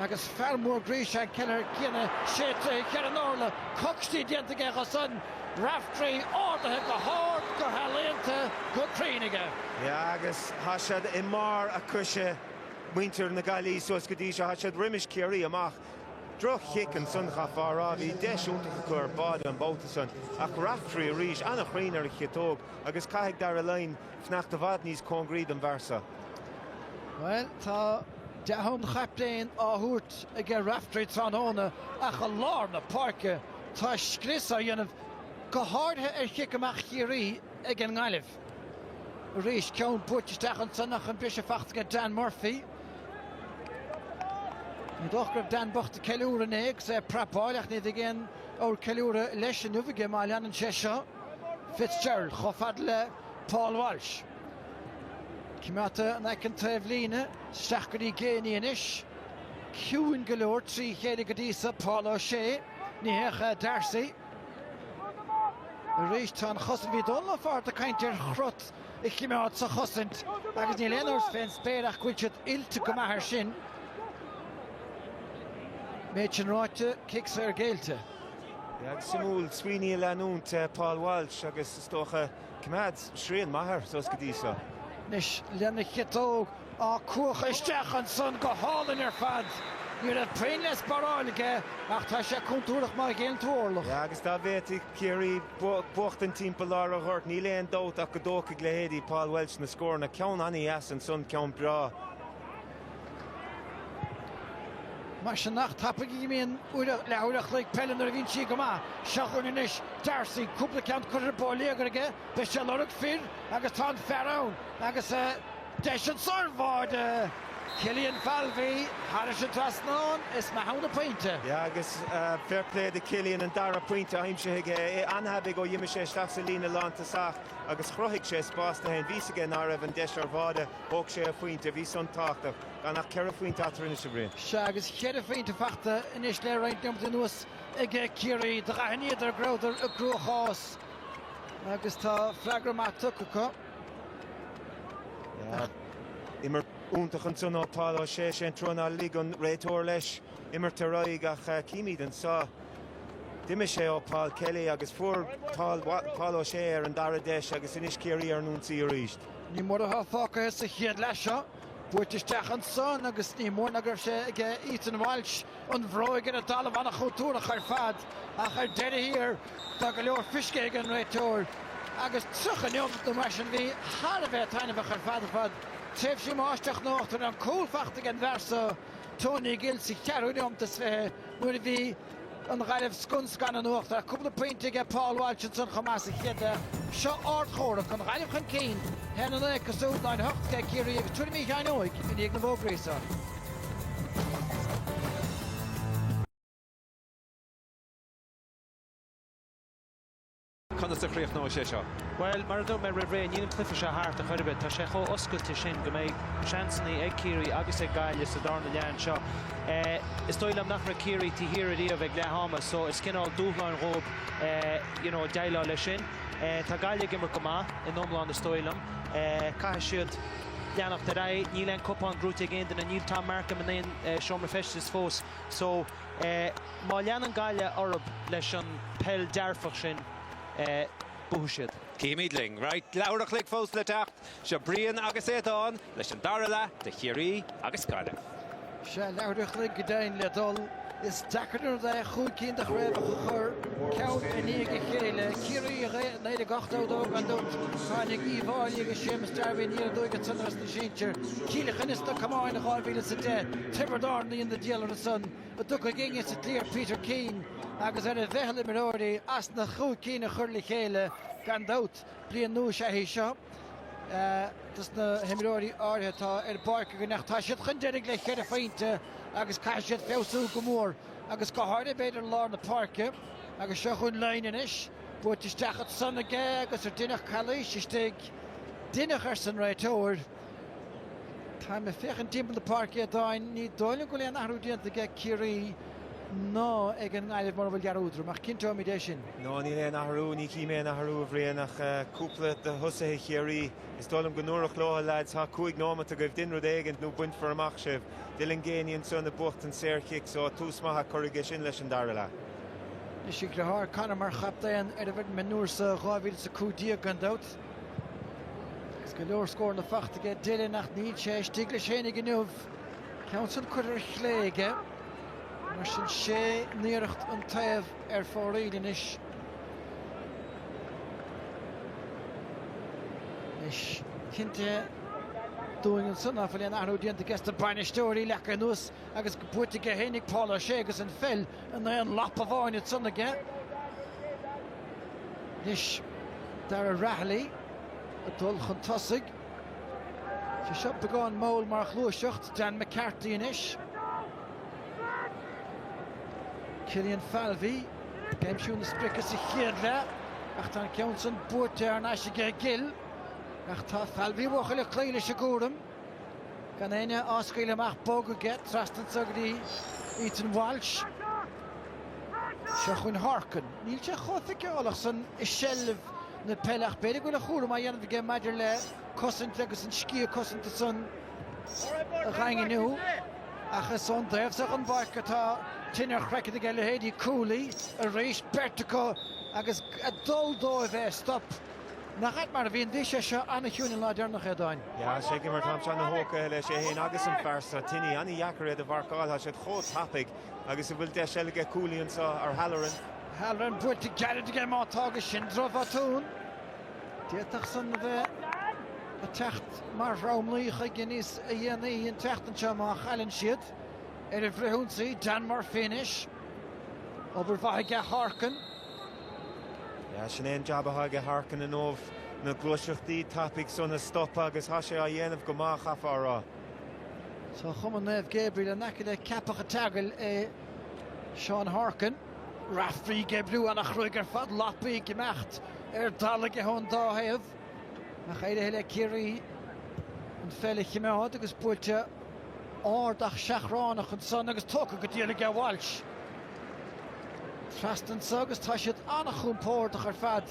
agus fear mór groí is ea Kelleher céanna, sé troithe cheithre n-orlach, coicstí déanta aige dho san. Raftery ardaithe go hard, go healaíonta, go cruinn aige. Yeah agus tá siad i mbarr a coise, muintir na Gaillimhe suas go dtí seo. Tá siad roimis Ciarraí amach. Droch-chic ansan chaithfeá a rá, bhí deis iontach acu ar bháide an babhta san ach Raftery arís, an-chruinn ar a chiotóg agus caithfidh Darragh Lyne fanacht i bhfad níos cóngaraí don bhfear seo. Bhuel, tá dea-thon chaiptéin á thabhairt aige Raftery tráthnóna ach i lár na páirce tá scrios á dhéanamh, go háirithe ar chic amach Chiarraí ag an nGaillimh. Arís, ceann buailte isteach ansan ach an briseadh fachta aige Dan Murphy. Ní dócha go raibh Dan bocht ag ceiliúradh inné agus é ag prapáil ach ní bheidh aon ábhar ceiliúrtha leis inniu aige má leanann sé seo. Fitzgerald chomh fada le Paul Walsh. Coimeádta in aice an taobh líne, isteach go dtí Geaney anois. Ciúin go leor trí chéile go dtí so, Paul O'Shea. Ní hé D'Arcy. Arís tá an chosaint, bhí Dónal Ó Fátharta ag caint ar chrot a choimeád sa chosaint agus níl aon amhras fén spéir ach go bhfuil siad oilte go maith air sin. Méid sin ráite, cic saor géillte. Yeah, suimiúil Sweeney a leanúint Paul Walsh agus is dócha coimeád srian maith air suas go dtí seo. Anois lena chiotóg Á cuachadh isteach ansan go hálainn ar fad. Ní raibh puinn le spáráil aige ach tá sé contúirteach má ghéilleann tú orlach. Yeah, agus dá bhféadfadh Ciarraí buachtaint timpeall lár an ghoirt, níl aon dabht ach go dtógfaidh leithéidí Paul Walsh na scóranna. Ceann an-dheas ansan, ceann breá. Mar sin nach tapaidh a imíonn leathuair a chloig peile nuair a bhíonn sí go maith. Seo chugainn anois D'Arcy, cúpla ceann curtha ar bóiléagar aige, beidh sé ag lorg fir agus tá an fear ann agus. Deis anso ar bháide Killian Falvey thairis an trasnán, is maith ann an pointe. Yeah agus fair play do Killian an dara pointe aimsithe aige. É an-thapaidh ó d'imigh sé isteach sa líne lántosach agus chruthaigh sé spás do féin. Bhí 'fhios aige ná raibh an deis ar bháide, thóg sé a phointe, bhí san tábhachtach. Gan ach ceithre phointe eatarthu anois, a Bhriain. Sea agus cheithre phointe fachta anois le roinnt neomat anuas ag Ciarraí. D'aithníodar go rabhadar i gcruachás agus tá freagra maith tugtha acu. Imirt iontach ansan ó Paul O'Shea, sé an trua nár lig an réiteoir leis imirt ar aghaidh ach címid anso. D'imigh sé ó Paul Kelly agus fuair Paul O'Shea ar an dara deis agus anois Ciarraí ar an ionsaí arís. Ní mór atá fágtha sa chéad leath seo. Buailte isteach ansan agus ní mór ná go raibh sé aige Ethan Walsh. An bhróig ar an dtalamh an-chontúirteach ar fad ach ar deireadh thiar tá go leor feiscithe ag an réiteoir agus 30 neomat nó mar sin bhí thar a bheith taitneamhach ar fad ar fad. Tréimhsí máistreacht na uachtar an cúl fachta ag an bhfear seo Tony Gill sa cheathrú neomat is 20 nuair a bhí an Ghaillimh scun scan in uachtar ach cúpla pointe aige Paul Walsh ansan chomh maith sa chéad leath. Seo ardchomhrac, an Ghaillimh chun cinn, 1-9 cosúil, 0-8 ag Ciarraí agus tuairimí Sheáin Óig i ndiaidh na bhfógraí seo. Conas a chríochnóidh sé seo? Bhuel, mar a dúirt mé roimh ré, níl an cluiche seo thart ar chor ar bith. Tá sé chomh oscailte sin go mbeidh seansanna ag Ciarraí agus ag Gaillimh sa darna leath anseo. Is dóigh liom nach raibh Ciarraí taobh thiar ariamh ag leath ama so is cineál dúshláin dhóibh you know déileáil leis sin. Tá Gaillimh ag imirt go maith in iomlán is dóigh liom. Caithfidh siad leanacht ar aghaidh. Níl aon cupán gnóthaithe ag aon duine. Níl Tom Markham in aon seomra feistis fós so Má leanann Gaillimh orthu leis an peil dearfach sin, buafaidh siad. Cífimid linn. Right, leathuair a chloig fós le teacht. Seo Brian agus Aodhán leis an dara leath de Chiarraí agus Gaillimh. Sea, leathuair a chloig go deimhin le dul. Is deacair an rud é chúig cinn de chraobhacha a chur ceann i ndiaidh a chéile. Ciarraí 1982 gan dabht. Tháinig Uíbh Fhailí agus Séamus Darby aniar aduaidh ansan ar na sinsir. Cill Chainnigh sna camáin 2010. Tiobraid Árann a dhein an diabhal orthu san. I dtaca againne sa gcliar Peter Keane agus ar a mheitheal imreoirí as na chúig cinn a chur le chéile gan dabht. Bliain nua is ea í seo dos na himreoirí áirithe atá ar an bpáirc againn ach tá siad chun deiridh le cheithre phointe agus caithfidh siad feabhsú go mór. agus go háirithe b'fhéidir lár na páirce agus seo chugainn Lynagh anois. Buailte isteach ansan aige agus ar deineadh calaois istigh. Deineadh arsa an réiteoir. Táim ag féachaint timpeall na páirce a Aodáin, ní dóigh liom go bhfuil aon athrú déanta aige Ciarraí ná ag an nGaillimh mura bhfuil dearúd orm, ach cinnteoimid é sin. No, níl aon athrú, ní chím aon athrú, a Bhriain, ach cúpla de thosaithe Chiarraí. Is dóigh liom go ndúradh leo, a leaids, tá 5 nóimeat agaibh, dein rud éigint nó bainfear amach sibh. Dylan Geaney ansan ag buachtaint saorchic so tús maith curtha aige sin leis an dara leath. Anois a dheartháir Conor mar chaptaen ar an bhfoireann mionúr sa 2015 gan dabht. Agus go leor scóranna fachta aige Dylan ach níl sé istigh leis fhéinig inniu. Ceann san curtha ar chlé aige. Mar sin sé n-iarracht an taobh ar fóraoil anois. Anois cinnte dúinn ansan ná fuil aon athrú déanta aige sna bainisteoirí leagtha anuas agus buaite aige fhéinig Paul O'Shea agus an pheil in aon lap amháin ansan aige. Anois Darragh Rahilly ag dul chun tosaigh. Sé seo beagán mall mar ghluaiseacht. Dan McCarthy anois. Killian Falvey ag aimsiú na sprice sa chéad leath ach tá an ceann san buaite thar n-ais aige Gill. Ach tá Falvey buachaill ag cloí leis an gcúram. Gan éinne á scaoileadh amach bog aige trasna anso go dtí Ethan Walsh. Seo chugainn Horkan. Níl sé chomh feiceálach san i seilbh na peile ach b'fhéidir go bhfuil a chúram á dhéanamh aige maidir le cosaint agus an sciath cosanta san a dhaingniú. Ach is ón dtaobh seo den bpáirc atá tine ar chraiceann aige leithéidí Cooley arís, beirt acu agus ag dul dóibh é a stop. Nach ait mar a bhíonn, bhí sé seo an-chiúin an lá deireanach, a Aodáin. Yeah, sé go mar táimse ana-thógtha leis é féin agus an fear seo, Tinney, an-dheacair iad a mharcáil, tá siad chomh tapaidh agus an bhfuil deis eile aige Cooley anseo ar Halloran. Halloran buailte gairid aige má tá agus sin drochbhotún. D'fhéadfadh san a bheith ag teacht mar thromluí chuige níos a dhéanaí an tseachtain seo má chailleann siad ar an bhfrithionsaí. Dan Murphy anois. Obair mhaith aige Horkan. Yeah, sin é an jab atá aige Horkan inniu, na gluaiseachtaí tapaidh san a stopadh agus tá sé á dhéanamh go maith, chaithfeá a rá. Is ó Chumann Naomh Gabriel in aice le Ceapach an tSeagail é Seán Horkan. Raftery ag oibriú an-chruaidh ar fad, lapaí ag imeacht ar dalladh aige ón dá thaobh. Ach éirithe le Ciarraí an pheil a chimeád agus buailte ard ach seachránach ansan agus tógtha go diail aige Walsh. Trasna anso agus tá siad an-chompordach ar fad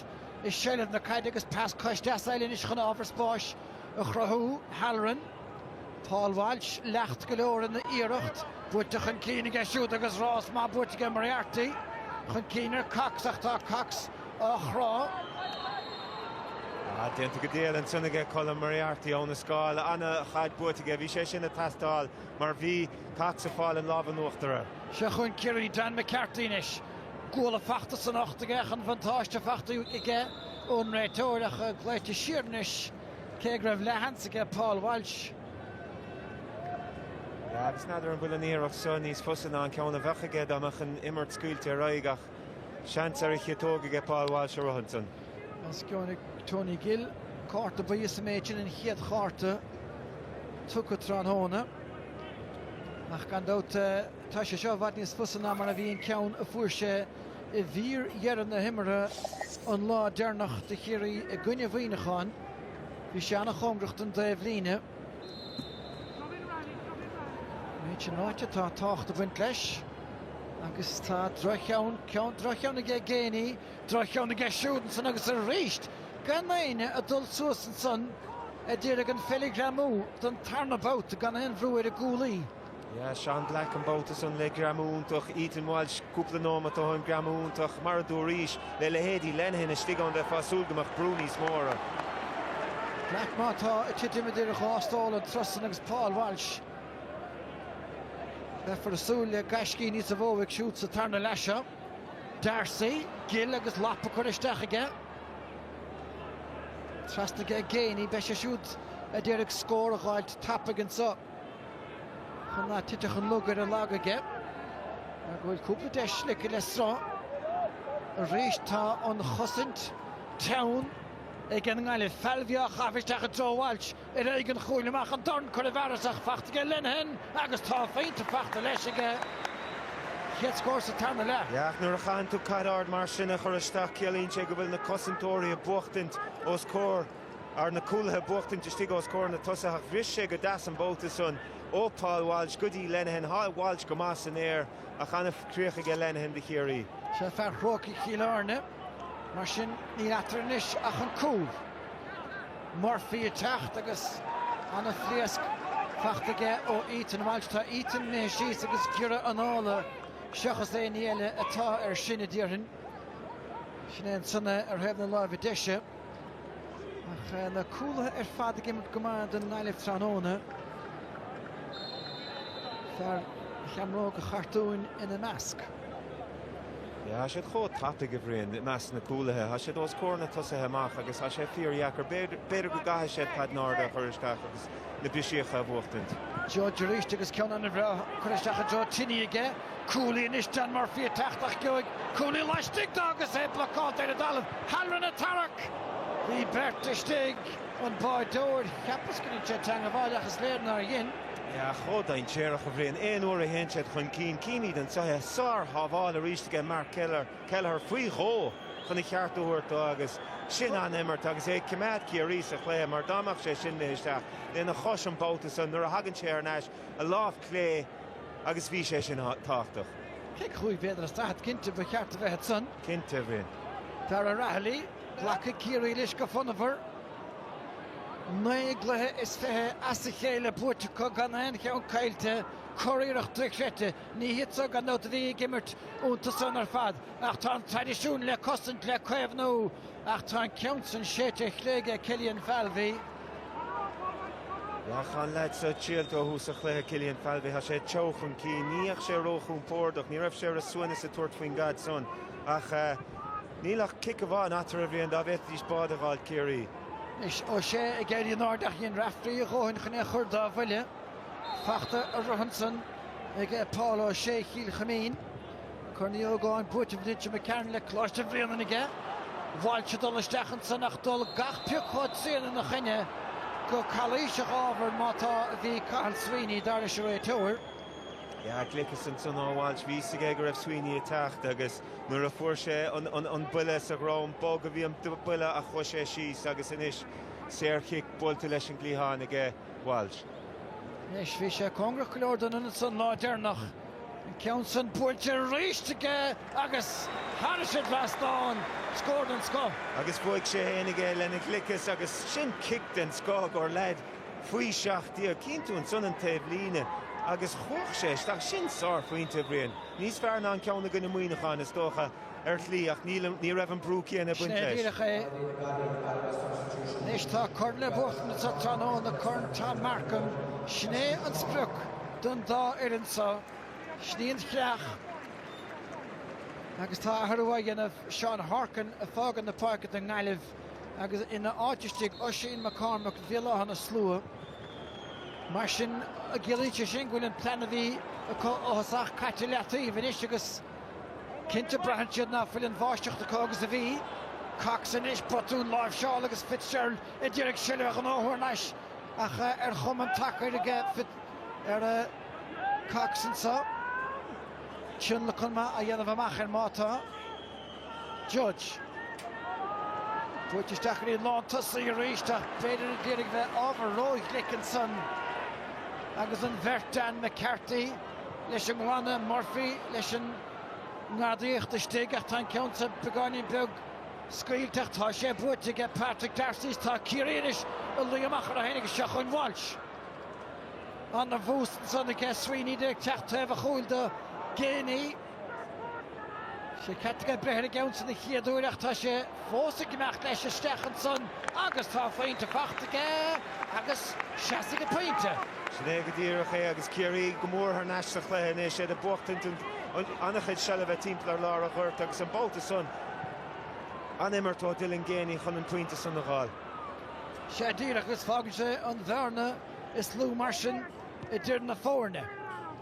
i seilbh na caide agus pas cois deas eile anois chun ábhar spáis a chruthú. Halloran, Paul Walsh leacht go leor ina iarracht. Buailte chun cinn aige siúd agus rás maith buaite aige Moriarty chun cinn ar Cox ach tá Cox á chrá. Ah, déanta go diail ansan aige Colm Moriarty óna scáil. Ana-chaid buaite aige. Bhí sé sin ag teastáil mar bhí Cox ag fáil an lámh in uachtar air. Seo chugainn Ciarraí, Dan McCarthy anois. Guala fachta san ucht aige ach an bhuntáiste fachta aige ón réiteoir ach glaoite siar anois cé go raibh leathsheans aige Paul Walsh. Yeah, agus n'fheadar an bhfuil an iarracht seo níos fusa ná an ceann a bheadh aige dá mbeadh an imirt scaoilte ar aghaidh ach seans ar a chiotóg aige Paul Walsh a rith ansan. Os cionn ag Tony Gill, cárta buí sa méid sin an chéad chárta tugtha tráthnóna. Ach gan dabht tá sé seo i bhfad níos fusa ná mar a bhí an ceann a fuair sé i bhfíordheireadh na himeartha an lá deireanach do Chiarraí i gcoinne Mhuineacháin. Bhí sé an-chóngarach don dtaobhlíne. An méid sin ráite, tá tábhacht ag baint leis agus tá droch-cheann, droch-cheann aige Geaney, droch-cheann aige siúd ansan agus arís gan éinne ag dul suas ansan a d'iarraidh an pheil a ghreamú don tarna babhta gan aon bhrú ar an gcúlaí. Yeah, Seán Black an babhta san le greamú iontach, Ethan Walsh cúpla nóimeat ó shin, greamú iontach, mar a dúraís, le leithéidí Lenihan istigh ann bheifeá ag súil go mbeadh brú níos mó orthu. Black má tá ag titim idir dhá stól an turas san agus Paul Walsh. Beifear ag súil le gaiscí níosa mhó uaidh siúd sa tarna leath seo. D'Arcy, Gill agus lapa curtha isteach aige. Trasna aige Geaney, beidh sé siúd a d'iarraidh scór a dh'fháilt tapaidh anso chun ná titfeadh an lug ar an lag aige mar go bhfuil cúpla deis ligthe le sruth. Arís tá an chosaint teann ag an nGaillimh. Falvey á chaitheamh isteach i dtreo Walsh ar aghaidh an chúil amach an dorn curtha i bhfearas ach fachta aige Lenihan agus tá phointe fachta leis aige. chéad scór sa tarna leath. Yeah, ach nuair a chaitheann tú caid ard mar sin a chur isteach, ciallaíonn sé go bhfuil na cosantóirí ag buachtaint os comhair, ar na cúlaithe ag buachtaint istigh os comhair na tosaithe. Ach bhris sé go deas an babhta san ó Paul Walsh go dtí Lenihan. Thá Walsh go maith san aer ach an-chríoch aige Lenihan do Chiarraí. Sé fear Chrócaigh Chill Airne. Mar sin, níl eatarthu anois ach an cúl. Murphy ag teacht agus an-phléasc fachta aige ó Ethan Walsh. Tá Ethan imithe síos agus giorra anála seachas aon ní eile atá air sin, a déarfainn. Sin é ansan é ar thaobh na láimhe deise. Ach na cúlaithe ar fad ag imirt go maith don nGaillimh tráthnóna. Fear Sheamróga Chartúin ina measc. Yeah, tá siad chomh tapaidh, a Bhriain, i measc na cúlaithe. Tá siad os comhair na tosaithe amach agus tá sé fíordheacair. B'fhéidir go gcaithfidh siad caid in airde a chur isteach agus na brisíocha a bhuachtaint. Judge arís agus ceann an-bhreá curtha isteach i dtreo Tinney aige. Cúlaí anois, Dan Murphy ag teacht ach gheobhaidh cúlaí laistigh de agus é blocáilte ar an dtalamh. Halloran ag tarrac! Bhí beirt istigh, an báideoir, cheapas go ndein sé teangabháil ach is léir nár dhein. Yeah, chomh dainséarach, a Bhriain. Aon uair a théann siad chun cinn, címid anseo é. Sár-shábháil arís aige Mark Kelleher, Kelleher faoi dhó chun a cheart a thabhairt dó agus sin an-imirt agus é ag coimeád Ciarraí sa chluiche mar dá mbeadh sé sin imithe isteach lena chois an babhta san nuair a thagann sé thar n-ais, a lámh clé agus bhí sé sin tábhachtach. Cic 5 mhéadar is 40 cinnte ba cheart a bheith ansan. Cinnte, a Bhriain. Darragh Rahilly, glacfaidh Ciarraí leis go fonnmhar. 9 gcluiche is 20 as a chéile buaite acu gan aon cheann caillte. Curiarracht dochreidte. Ní hiad seo gan dabht a bhí ag imirt iontu san ar fad ach tá an traidisiún le cosaint, le caomhnú ach tá an ceann san séidte ar chlé aige Killian Falvey. Ach an leaid seo triailte ó thús an chluiche, Killian Falvey, tá sé teo chun cinn. Ní bheadh sé róchompordach, ní raibh sé ar a suaimhneas ag tabhairt faoin gcaid san ach níl ach cic amháin eatarthu, a Bhriain, dá bhféadfaidís bád a dh'fháilt Ciarraí. Anois O'Shea ag éirí in airde ach dhein Raftery a dhóthain chun é a chur dá bhuille. Fachta a rith ansan ag Paul O'Shea Chill Chuimín. Corn Uí Ógáin buaite Vince McCarron le Coláiste Bhréanainn aige. Walsh ag dul isteach ansan ach dul gach pioc chomh tréan ina choinne go calaoiseach ábhar má tá a bhí Cathal Sweeney dar leis an réiteoir. Yeah, gliceas ansan ó Walsh. Bhí fhios aige go raibh Sweeney ag teacht agus nuair a fuair sé an buille sa dhroim, bog a bhí an buille ach chuaigh sé síos agus anois saorchic buailte leis an gcliathán aige Walsh. Anois bhí sé cóngarach go leor don ionad san lá deireanach. An ceann san buailte arís aige agus thairis an dtrasnán. Scór den scoth. Agus bhuaigh sé fhéinig é lena ghliceas agus sin cic den scoth ó leaid faoi 17. Chíonn tú ansan an taobh líne agus chuaigh sé isteach. Sin sárphointe, a Bhriain. Níos fearr ná an ceann i gcoinne Muineacháin, is dócha, ar shlí, ach ní raibh an brú céanna ag baint Sin é leis. díreach é. Anois tá corn le buachtaint anso tráthnóna, Corn Tom Markham. Sin é an sprioc don dá fhoireann seo. Sin í an chreach. Agus tá athrú á dhéanamh. Seán Horkan ag fágáil na páirce don nGaillimh agus ina áit istigh Oisín McCormack, Bhéal Átha na Slua. Mar sin, ciallaíonn sé sin go bhfuil an plean a bhí acu ó thosach caite leataobh anois agus cinnte braitheann siad ná fuil an mháistreacht acu agus a bhí. Cox anois, botún láimhseála agus Fitzgerald ag iarraidh seilbh a ghnóthú thar n-ais ach ar chuma an tacair aige ar Cox anseo. Tionlacan maith á dhéanamh amach air má tá. Judge. Buailte isteach go dtí an lán tosaigh arís ach b'fhéidir ag iarraidh bheith ábhar róghlic ansan agus an bheirt Dan McCarthy leis an nglanadh, Murphy leis an ngadaíocht istigh ach tá an ceann seo beagáinín beag scaoilte ach tá sé buaite aige Patrick D'Arcy. Tá Ciarraí anois ag luí amach orthu féin agus seo chugainn Walsh. Ana-bhús ansan aige Sweeney ag teacht taobh a chúil do Geaney. Sé ceart aige breith ar an gceann san an chéad uair ach tá sé fós ag imeacht leis isteach ansan agus tá a phointe fachta aige agus seasfaidh an pointe. Sin é go díreach é agus Ciarraí go mór thar n-ais sa chluiche anois, iad ag buachtaint an-chuid seilbhe timpeall ar lár an ghoirt agus an babhta san an-imirt ó Dylan Geaney chun an pointe san a dh'fháil. Sea díreach agus fágann sé an bhearna is lú mar sin. idir na foirne.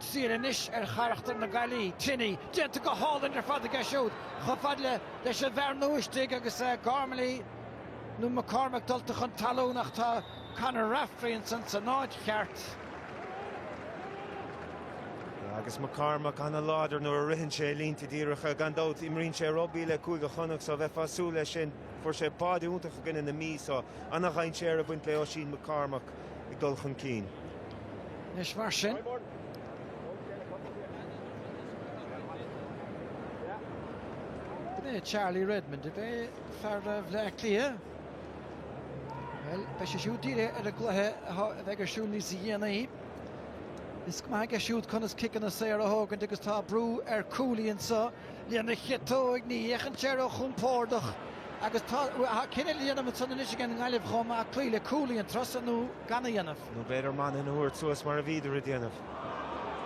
Triail anois ar charachtar na Gaillimhe, Tinney, déanta go hálainn ar fad aige siúd, chomh fada leis an bhfear nua istigh agus Gormley nó McCormack dulta chun talún ach tá Conor Raftery ansan san áit cheart. Agus McCormack ana-láidir nuair a ritheann sé línte díreacha. Gan dabht, imríonn sé rugbaí le Cúige Chonnacht so bheifeá ag súil leis sin. Fuair sé báide iontach i gcoinne na Mí so ana-dhainséar ag baint le Oisín McCormack ag dul chun cinn. Anois mar sin. B'in é Charlie Redmond, ab é fear Bhleá Cliath? Bhuel, beidh sé siúd dírithe ar an gcluiche a bheidh ar siúl níos dhéanaí. Is go maith aige siúd conas ciceanna saora a thógaint agus tá brú ar Cooley anseo lena chiotóig, ní fhéachann sé ró-chompordach agus tá cinneadh le déanamh ansan anois ag an nGaillimh chomh maith, cloí le Cooley an turas seo nó gan a dhéanamh. Nó b'fhéidir Monaghan a thabhairt suas mar a bhíodar ag déanamh.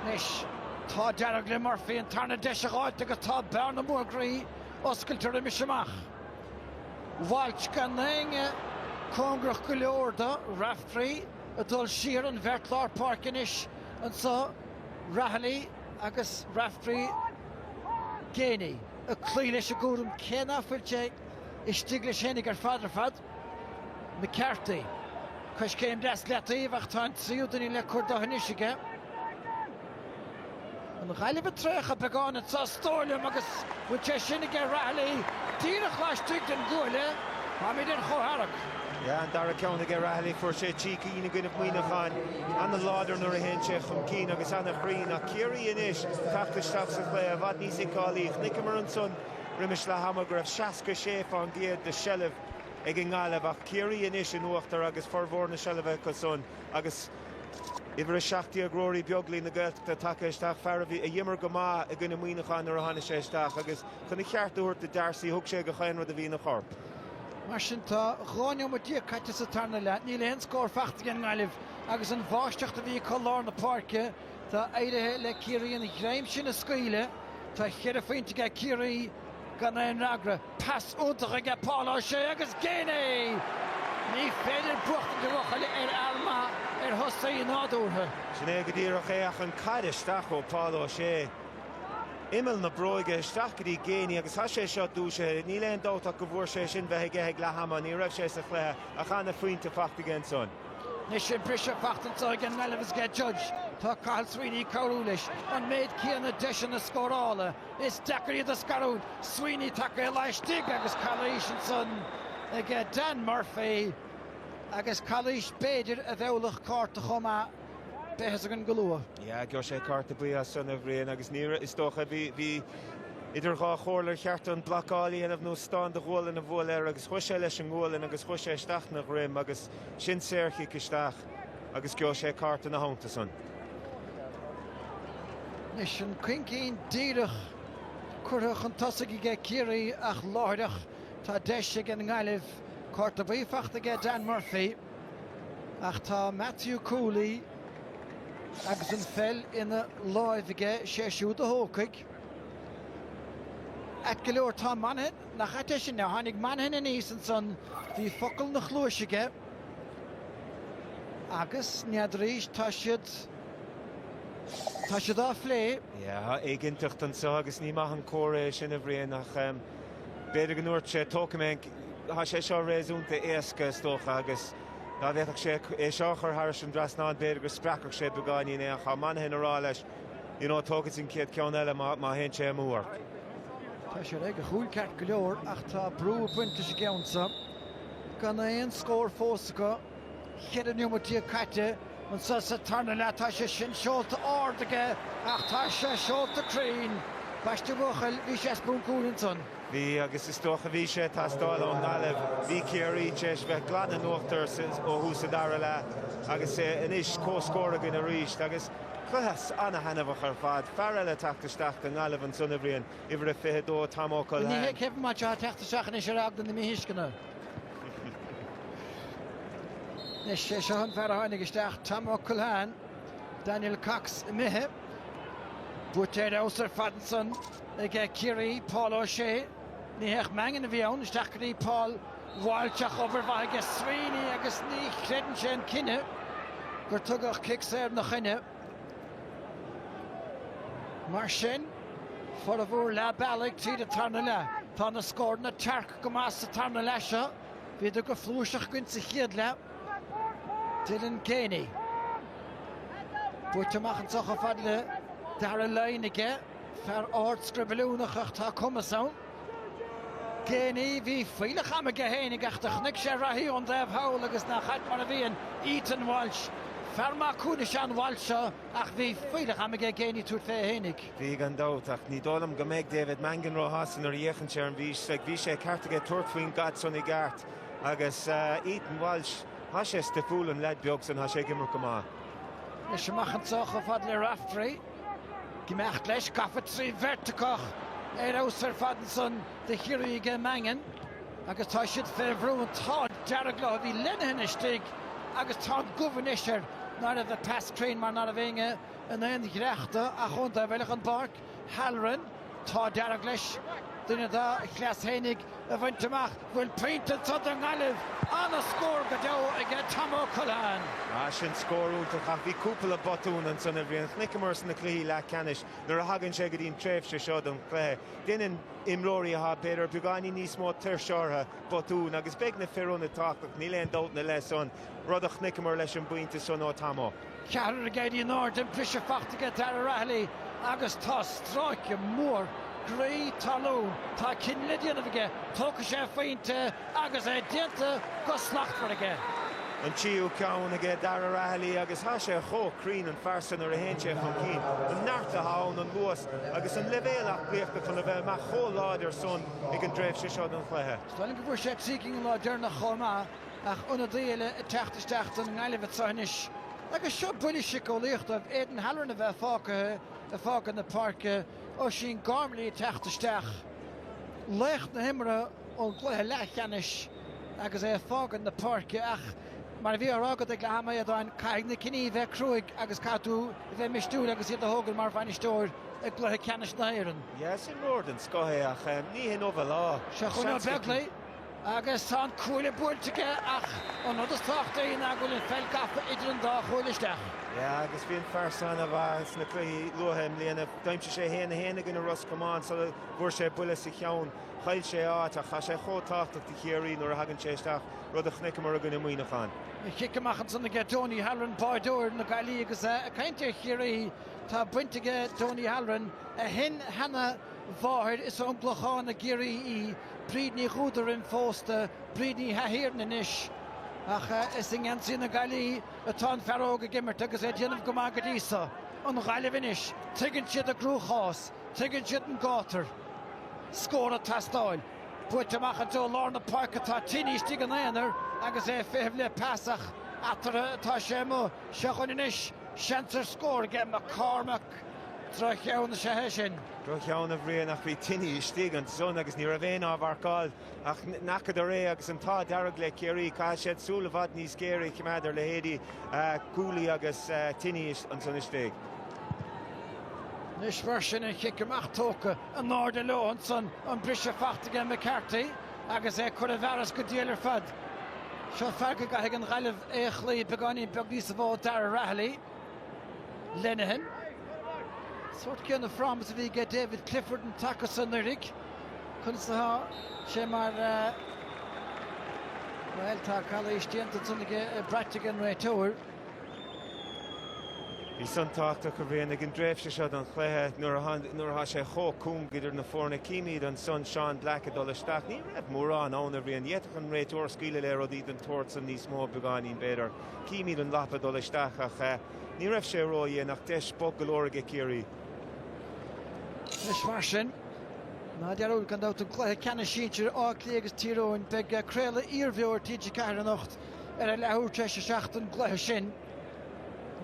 Anois tá dearg le Murphy an tarna deis a dh'fháilt agus tá bearna mór groí oscailte roimis amach. Walsh gan éinne cóngarach go leor do, Raftery ag dul siar an bheirt lár páirce anois anso, Rahilly agus Raftery Geaney ag cloí leis an gcúram cé ná fuil sé istigh leis fhéinig ar fad ar fad. McCarthy. Coiscéim deas leataobh ach tá an tríú duine le cur do anois aige. An Ghaillimh ag traochadh beagán anseo is dóigh liom agus bhfuil sé sin aige Rahilly díreach laistigh den gcuaille. Táimid ar chomhtharrac. Yeah, an dara ceann aige Rahilly, fuair sé 3 cinn i gcoinne Mhuineacháin. Ana-láidir nuair a théann sé chun cinn agus ana-chruinn. Ach Ciarraí anois teacht isteach sa chluiche i bhfad níos fheiceálaí. Chonaiceamar ansan roimis leath ama go raibh 66% de sheilbh ag an nGaillimh ach Ciarraí anois in uachtar agus formhór na seilbhe acu san agus uimhir 17 Rory Beagley na Gaeltachta tagtha isteach, fear a bhí a d'imir go maith i gcoinne Muineacháin nuair a tháinig sé isteach agus chun a cheart a thabhairt do D'Arcy thug sé gach aon rud a bhí ina chorp. Mar sin tá 12 neomat caite sa tarna leath, níl aon scór fachta ag an nGaillimh agus an bháisteacht a bhí acu lár na páirce, tá éirithe le Ciarraí an ghreim sin a scaoileadh. Tá cheithre phointe aige Ciarraí gan aon fhreagra. Pas iontach aige Paul O'Shea agus Geaney! Ní féidir buachtaint a bhuachaill ar fhear maith ar thosaí nádúrtha. Sin é go díreach é ach an caid isteach ó Paul O'Shea. Imeall na bróige isteach go dtí Geaney agus tá sé seo dúisithe. Níl aon dabht ach go bhfuair sé sin bheith aige ag leath ama. Ní raibh sé sa chluiche ach ana-phointe fachta aige ansan. Anois an briseadh fachta anseo ag an nGaillimh is aige Judge. Tá Cathal Sweeney ag cabhrú leis. An méid céanna deiseanna scórála. Is deacair iad a scarúint. Sweeney tagtha laistigh agus calaois ansan aige Dan Murphy agus calaois b'fhéidir a mheallfadh cárta chomh maith. Beidh fhios againn go luath. Yeah, gheobhaidh sé cárta buí as san, a Bhriain, agus ní raibh, is dócha, bhí, bhí idir dhá chomhairle ar cheart an blocáil a dhéanamh nó stán de ghualainn a bhualadh air agus chuaigh sé leis an ngualainn agus chuaigh sé isteach ina dhroim agus sin saorchic isteach agus gheobhaidh sé cárta ina theannta san. Anois an coincín díreach curtha chun tosaigh aige Ciarraí ach láithreach tá deis ag an nGaillimh. Cárta buí fachta aige Dan Murphy ach tá Matthew Cooley agus an pheil ina láimh aige, sé siúd a thógfaidh. Ait go leor tá Monaghan, nach ait é sin, tháinig Monaghan aníos ansan, bhí focal 'na chluais aige agus n'fheadar arís, tá siad, tá siad á phlé. Yeah, tá éiginnteacht anseo agus ní maith an comhartha é sin, a Bhriain, ach b'fhéidir go ndúirt sé, tógfaidh mé an, tá sé seo réasúnta éasca, is dócha, agus dá bhféadfadh sé é seo a chur thairis an dtrasnán, b'fhéidir go spreagfadh sé beagáinín é, ach tá Monaghan ag rá leis, you know, tógfaidh an chéad ceann eile má, má théann sé amú ort. Tá sé réidh a chúl ceart go leor ach tá brú ag baint leis an gceann seo. Gan aon scór fós acu. 14 neomat caite anseo sa tarna leath. Tá sé sin seolta ard aige ach tá sé seolta cruinn. Ambaiste a bhuachaill, bhí sé spuncúil ansan. Bhí, agus is dócha bhí sé ag teastáil ón nGaillimh. Bhí Ciarraí tar éis bheith glan in uachtar ó thús an dara leath agus anois comhscór againn arís agus cluiche ana-thaitneamhach ar fad. Fear eile ag teacht isteach don nGaillimh ansan, a Bhriain, uimhir a 22, Tom Ó Ní hé Culhane. Kevin Matt atá ag teacht isteach anois ar eagla na míthuisceana. Anois, sé seo an fear a tháinig isteach, Tom Ó Culhane, Daniel Cox imithe. Buaite ar fheabhas ar fad ansan ag Ciarraí, Paul O'Shea. Ní hé ach Mangan a bhí ann, isteach go dtí Paul Walsh ach obair mhaith aige Sweeney agus ní chreideann sé an cinneadh gur tugadh cic saor ina choinne. Mar sin, formhór leath bealaigh tríd an tarna leath. Tá na scóranna tearc go maith sa tarna leath seo. Bhíodar go flúirseach againn sa chéad leath. Dylan Geaney. Buaite amach anseo chomh fada le. Darragh Lyne aige, fear ard scroibiliúnach ach tá cumas ann. Geaney, bhí fuílleach ama aige fhéinig ach do chonaic sé reathaí ón dtaobh thall agus nach ait mar a bhíonn Ethan Walsh. Fear maith cúil is ea an Walsh seo ach bhí fuílleach ama aige Geaney tabhairt fé fhéinig. Bhí gan dabht ach ní dóigh liom go mbeidh David Mangan róshásta nuair a fhéachann sé ar an bhfís. Bhí sé ceart aige tabhairt faoin gcaid san i gceart agus Ethan Walsh, tá sé stuifiúil an leaid beag san, tá sé ag imirt go maith. Anois amach anseo chomh fada le Raftery. Ag imeacht leis, gafa trí bheirt acu ar fheabhas ar fad ansan do Chiarraí aige Mangan agus tá siad fé bhrú. An t-ádh dearg leo bhí Lenihan istigh agus tá an gomh anois air ná raibh an pas cruinn mar ná raibh éinne in aon dhreach dó ach ón dtaobh eile den bpáirc, Halloran. T-ádh dearg leis duine dá chleas fhéinig a bhaint amach. Bhfuil pointe anso don nGaillimh? Ana-scór go deo aige Tomo Culhane. Ah, sin scór iontach ach bhí cúpla botún ansan a Bhriain. Chonaiceamar sna cluichí leathcheannais nuair a thagann sé go dtí an tréimhse seo den chluiche, déanann imreoirí atá b'fhéidir beagáinín níos mó tuirse orthu botúin agus beidh na fir ionaid tábhachtach, níl aon dabht ina leith san, rud a chonaiceamar leis an bpointe san ó Tomo. Ceathrar ag éirí in airde, an briseadh fachta aige Darragh Rahilly agus tá stráice mór groí talún, tá cinneadh le déanamh aige, tógfaidh sé a phointe agus é déanta go slachtmhar aige. An tríú ceann aige Darragh Rahilly agus tá sé chomh cruinn an fear san nuair a théann sé chun cinn. An neart atá ann, an luas agus an leibhéal aclaíochta chun a bheith amach chomh láidir san ag an dtréimhse seo den chluiche. Is dóigh liom go bhfuair sé trí cinn an lá deireanach chomh maith. Ach ionadaí eile ag teacht isteach don nGaillimh anseo anois agus seo buille síceolaíoch dóibh, Aidan Halloran a bheith fágtha ag fágáil na páirce, Oisín Gormley ag teacht isteach, laoch na himeartha ón gcluiche leathcheannais agus é ag fágáil na páirce ach mar a bhí á rá agat ag leath ama, a Aodáin, caithfidh na cinní a bheith cruaidh agus caithfidh tú a bheith mistiúil agus iad a thógáil mar bhainisteoir i gcluiche ceannais na hÉireann. Yeah, is imreoir den scoth é ach ní hinniu a lá. Seo chugainn Ó Beaglaoich. Agus tá an cuaille buailte aige ach an rud is tábhachtaí ná go bhfuil an pheil gafa idir an dá chuaille isteach. Yeah, agus bhí an fear san an-mhaith sna cluichí luatha i mbliana. D'aimsigh sé 1-1 i gcoinne Ros Comáin sula bhfuair sé buille sa cheann. Chaill sé áit ach tá sé chomh tábhachtach do Chiarraí nuair a thagann sé isteach, rud a chonaiceamar i gcoinne Muineacháin. An chic amach ansan aige Donie Halloran, báideoir na Gaillimhe agus ag caint ar Chiarraí, tá baint aige Donie Halloran, a shin-sheana mháthair is ón gClochán i gCiarraí í. Bríd Ní Dhúda roim phósta, Bríd Ní hAthiarna anois. Ach is i ngeansaí na Gaillimhe atá an fear óg ag imirt agus é ag déanamh go maith go dtí so. An Ghaillimh anois, tuigeann siad a gcruachás, tuigeann siad an gátar. Scór ag teastáil. Buaite amach i dtreo lár na páirce tá Tinney istigh ina aonar agus é ag feitheamh le pas ach eatarthu atá sé amuigh. Seo chugainn anois seans ar scór aige McCormack. Droch-cheann is ea é sin. Droch-cheann a Bhriain ach bhí Tinney istigh ansan agus ní raibh aon á mharcáil ach n'fheacadar é agus an t-ádh dearg le Ciarraí. Caithfidh siad súil i bhfad níos géire a choimeád ar leithéidí Cooley agus Tinney ansan istigh. Anois mar sin an chic amach tógtha in airde leo ansan, an briseadh fachta aige McCarthy agus é curtha i bhfearas go diail ar fad. Seo fear go gcaithfidh an Ghaillimh é a chloí beagáinín beag níosa mhó, Darragh Rahilly. Lenihan. Sórt céanna form is a bhí aige David Clifford an taca san anuraidh. Conas atá sé mar bhuel tá calaois déanta ansan aige braite ag an réiteoir. Bhí san tábhachtach a Bhriain ag an dtréimhse seo den chluiche nuair atá sé chomh cúng idir na foirne. Címid ansan Seán Black ag dul isteach. Ní raibh mórán ann a Bhriain. D'fhéadfadh an réiteoir scaoileadh le rudaí den tsórt san níos mó beagáinín b'fhéidir. Címid an lapa ag dul isteach ach ní raibh sé ródhian ach deis bog go leor aige Ciarraí. Anois mar sin, ná dearúd gan dabht an cluiche ceannais sinsir, Áth Cliath agus Tír Eoghain. Beidh craoladh iarbheo ar TG4 anocht ar a leathuair tar éis a 7 don gcluiche sin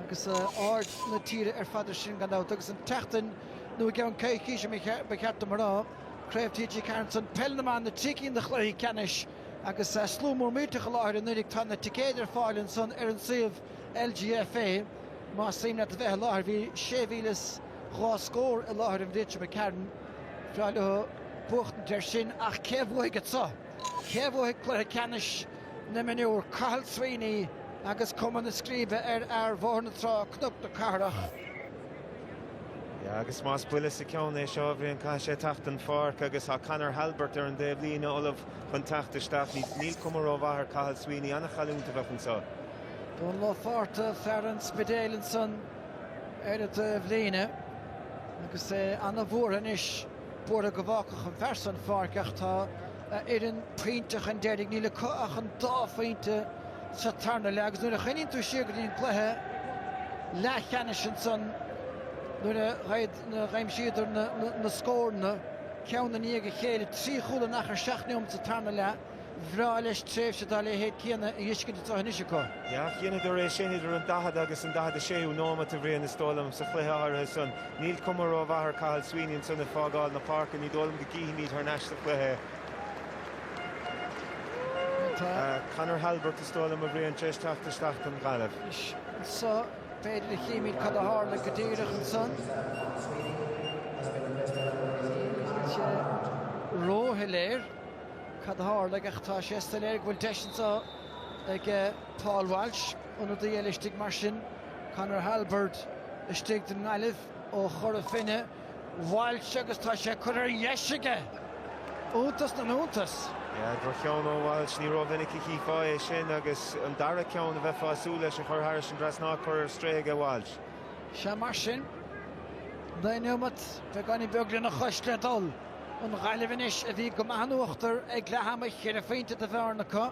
agus aird na tíre ar fad air sin gan dabht. Agus an tseachtain nó i gceann coicíse ba cheart dom a rá, Craobh TG4 ansan, Peil na mBan, na trí cinn de chluichí ceannais. Agus slua mór millteach i láthair i nDoire, tá na ticéid ar fáil ansan ar an suíomh LGFA más suim leat a bheith i láthair. Bhí sé mhíle is dhá scór i láthair an bhliain seo imigh tharainn. Bhreá leo buachtaint air sin ach cé a bhuafaidh anso? Cé a bhuafaidh cluiche ceannais na mionúr? Cathal Sweeney agus Cumann na Scríbe ar fhear Bhóthar na Trá, Cnoc na Cathrach. Yeah, agus más buille sa cheann é seo, a Bhriain, caithfidh sé teacht den pháirc agus tá Conor Halbert ar an dtaobh líne ullamh chun teacht isteach. Níl cuma rómhaith ar Cathal Sweeney, an-chailliúint a bheadh anseo. Dónal Ó Fátharta, fear an Spidéil ansan ar an dtaobh líne. Agus é ana-bhuartha anois, buartha go bhfágfadh an fear san an pháirc ach tá a fhoireann pointe chun deiridh, níl acu ach an dá phointe sa tarna leath agus nuair a chuimhníonn tú siar go dtí an cluiche leathcheannais ansan nuair a d'aimsíodar na scóranna ceann i ndiaidh a chéile, 3 chúl in achar 7 neomat sa tarna leath. Bhreá leis tréimhse dá leithéid céanna a fheiscint anseo anois acu. Yeah, dheineadar é sin idir an 40 agus an 46ú nóimeat, a Bhriain, is dóigh liom, sa chluiche áirithe san. Níl cuma rómhaith ar Cathal Sweeney ansan ag fágáil na páirce. Ní dóigh liom go gcífimid thar n-ais sa chluiche é. Conor Halbert, is dóigh liom, a Bhriain, tar éis teacht isteach don Ghaillimh. Anois anseo, b'fhéidir a chífimid cad a tharla go díreach ansan. Níl sé róshoiléir. Cad a tharla ach tá sé soiléir go bhfuil deis anseo ag Paul Walsh, ionadaí eile istigh mar sin, Conor Halbert istigh don nGaillimh ó Chora Finne. Walsh agus tá sé curtha ar dheis aige! Iontas na n-iontas! Yeah, droch-cheann ó Walsh, ní rómhinic a chífeá é sin agus an dara ceann a bheifeá ag súil leis a chur thairis an dtrasnán curtha ar strae aige Walsh. Sea mar sin, 9 neomat, beagáinín beag lena chois le dul. An Ghaillimh anois a bhí go maith in uachtar ag leath ama, cheithre phointe de bhearna acu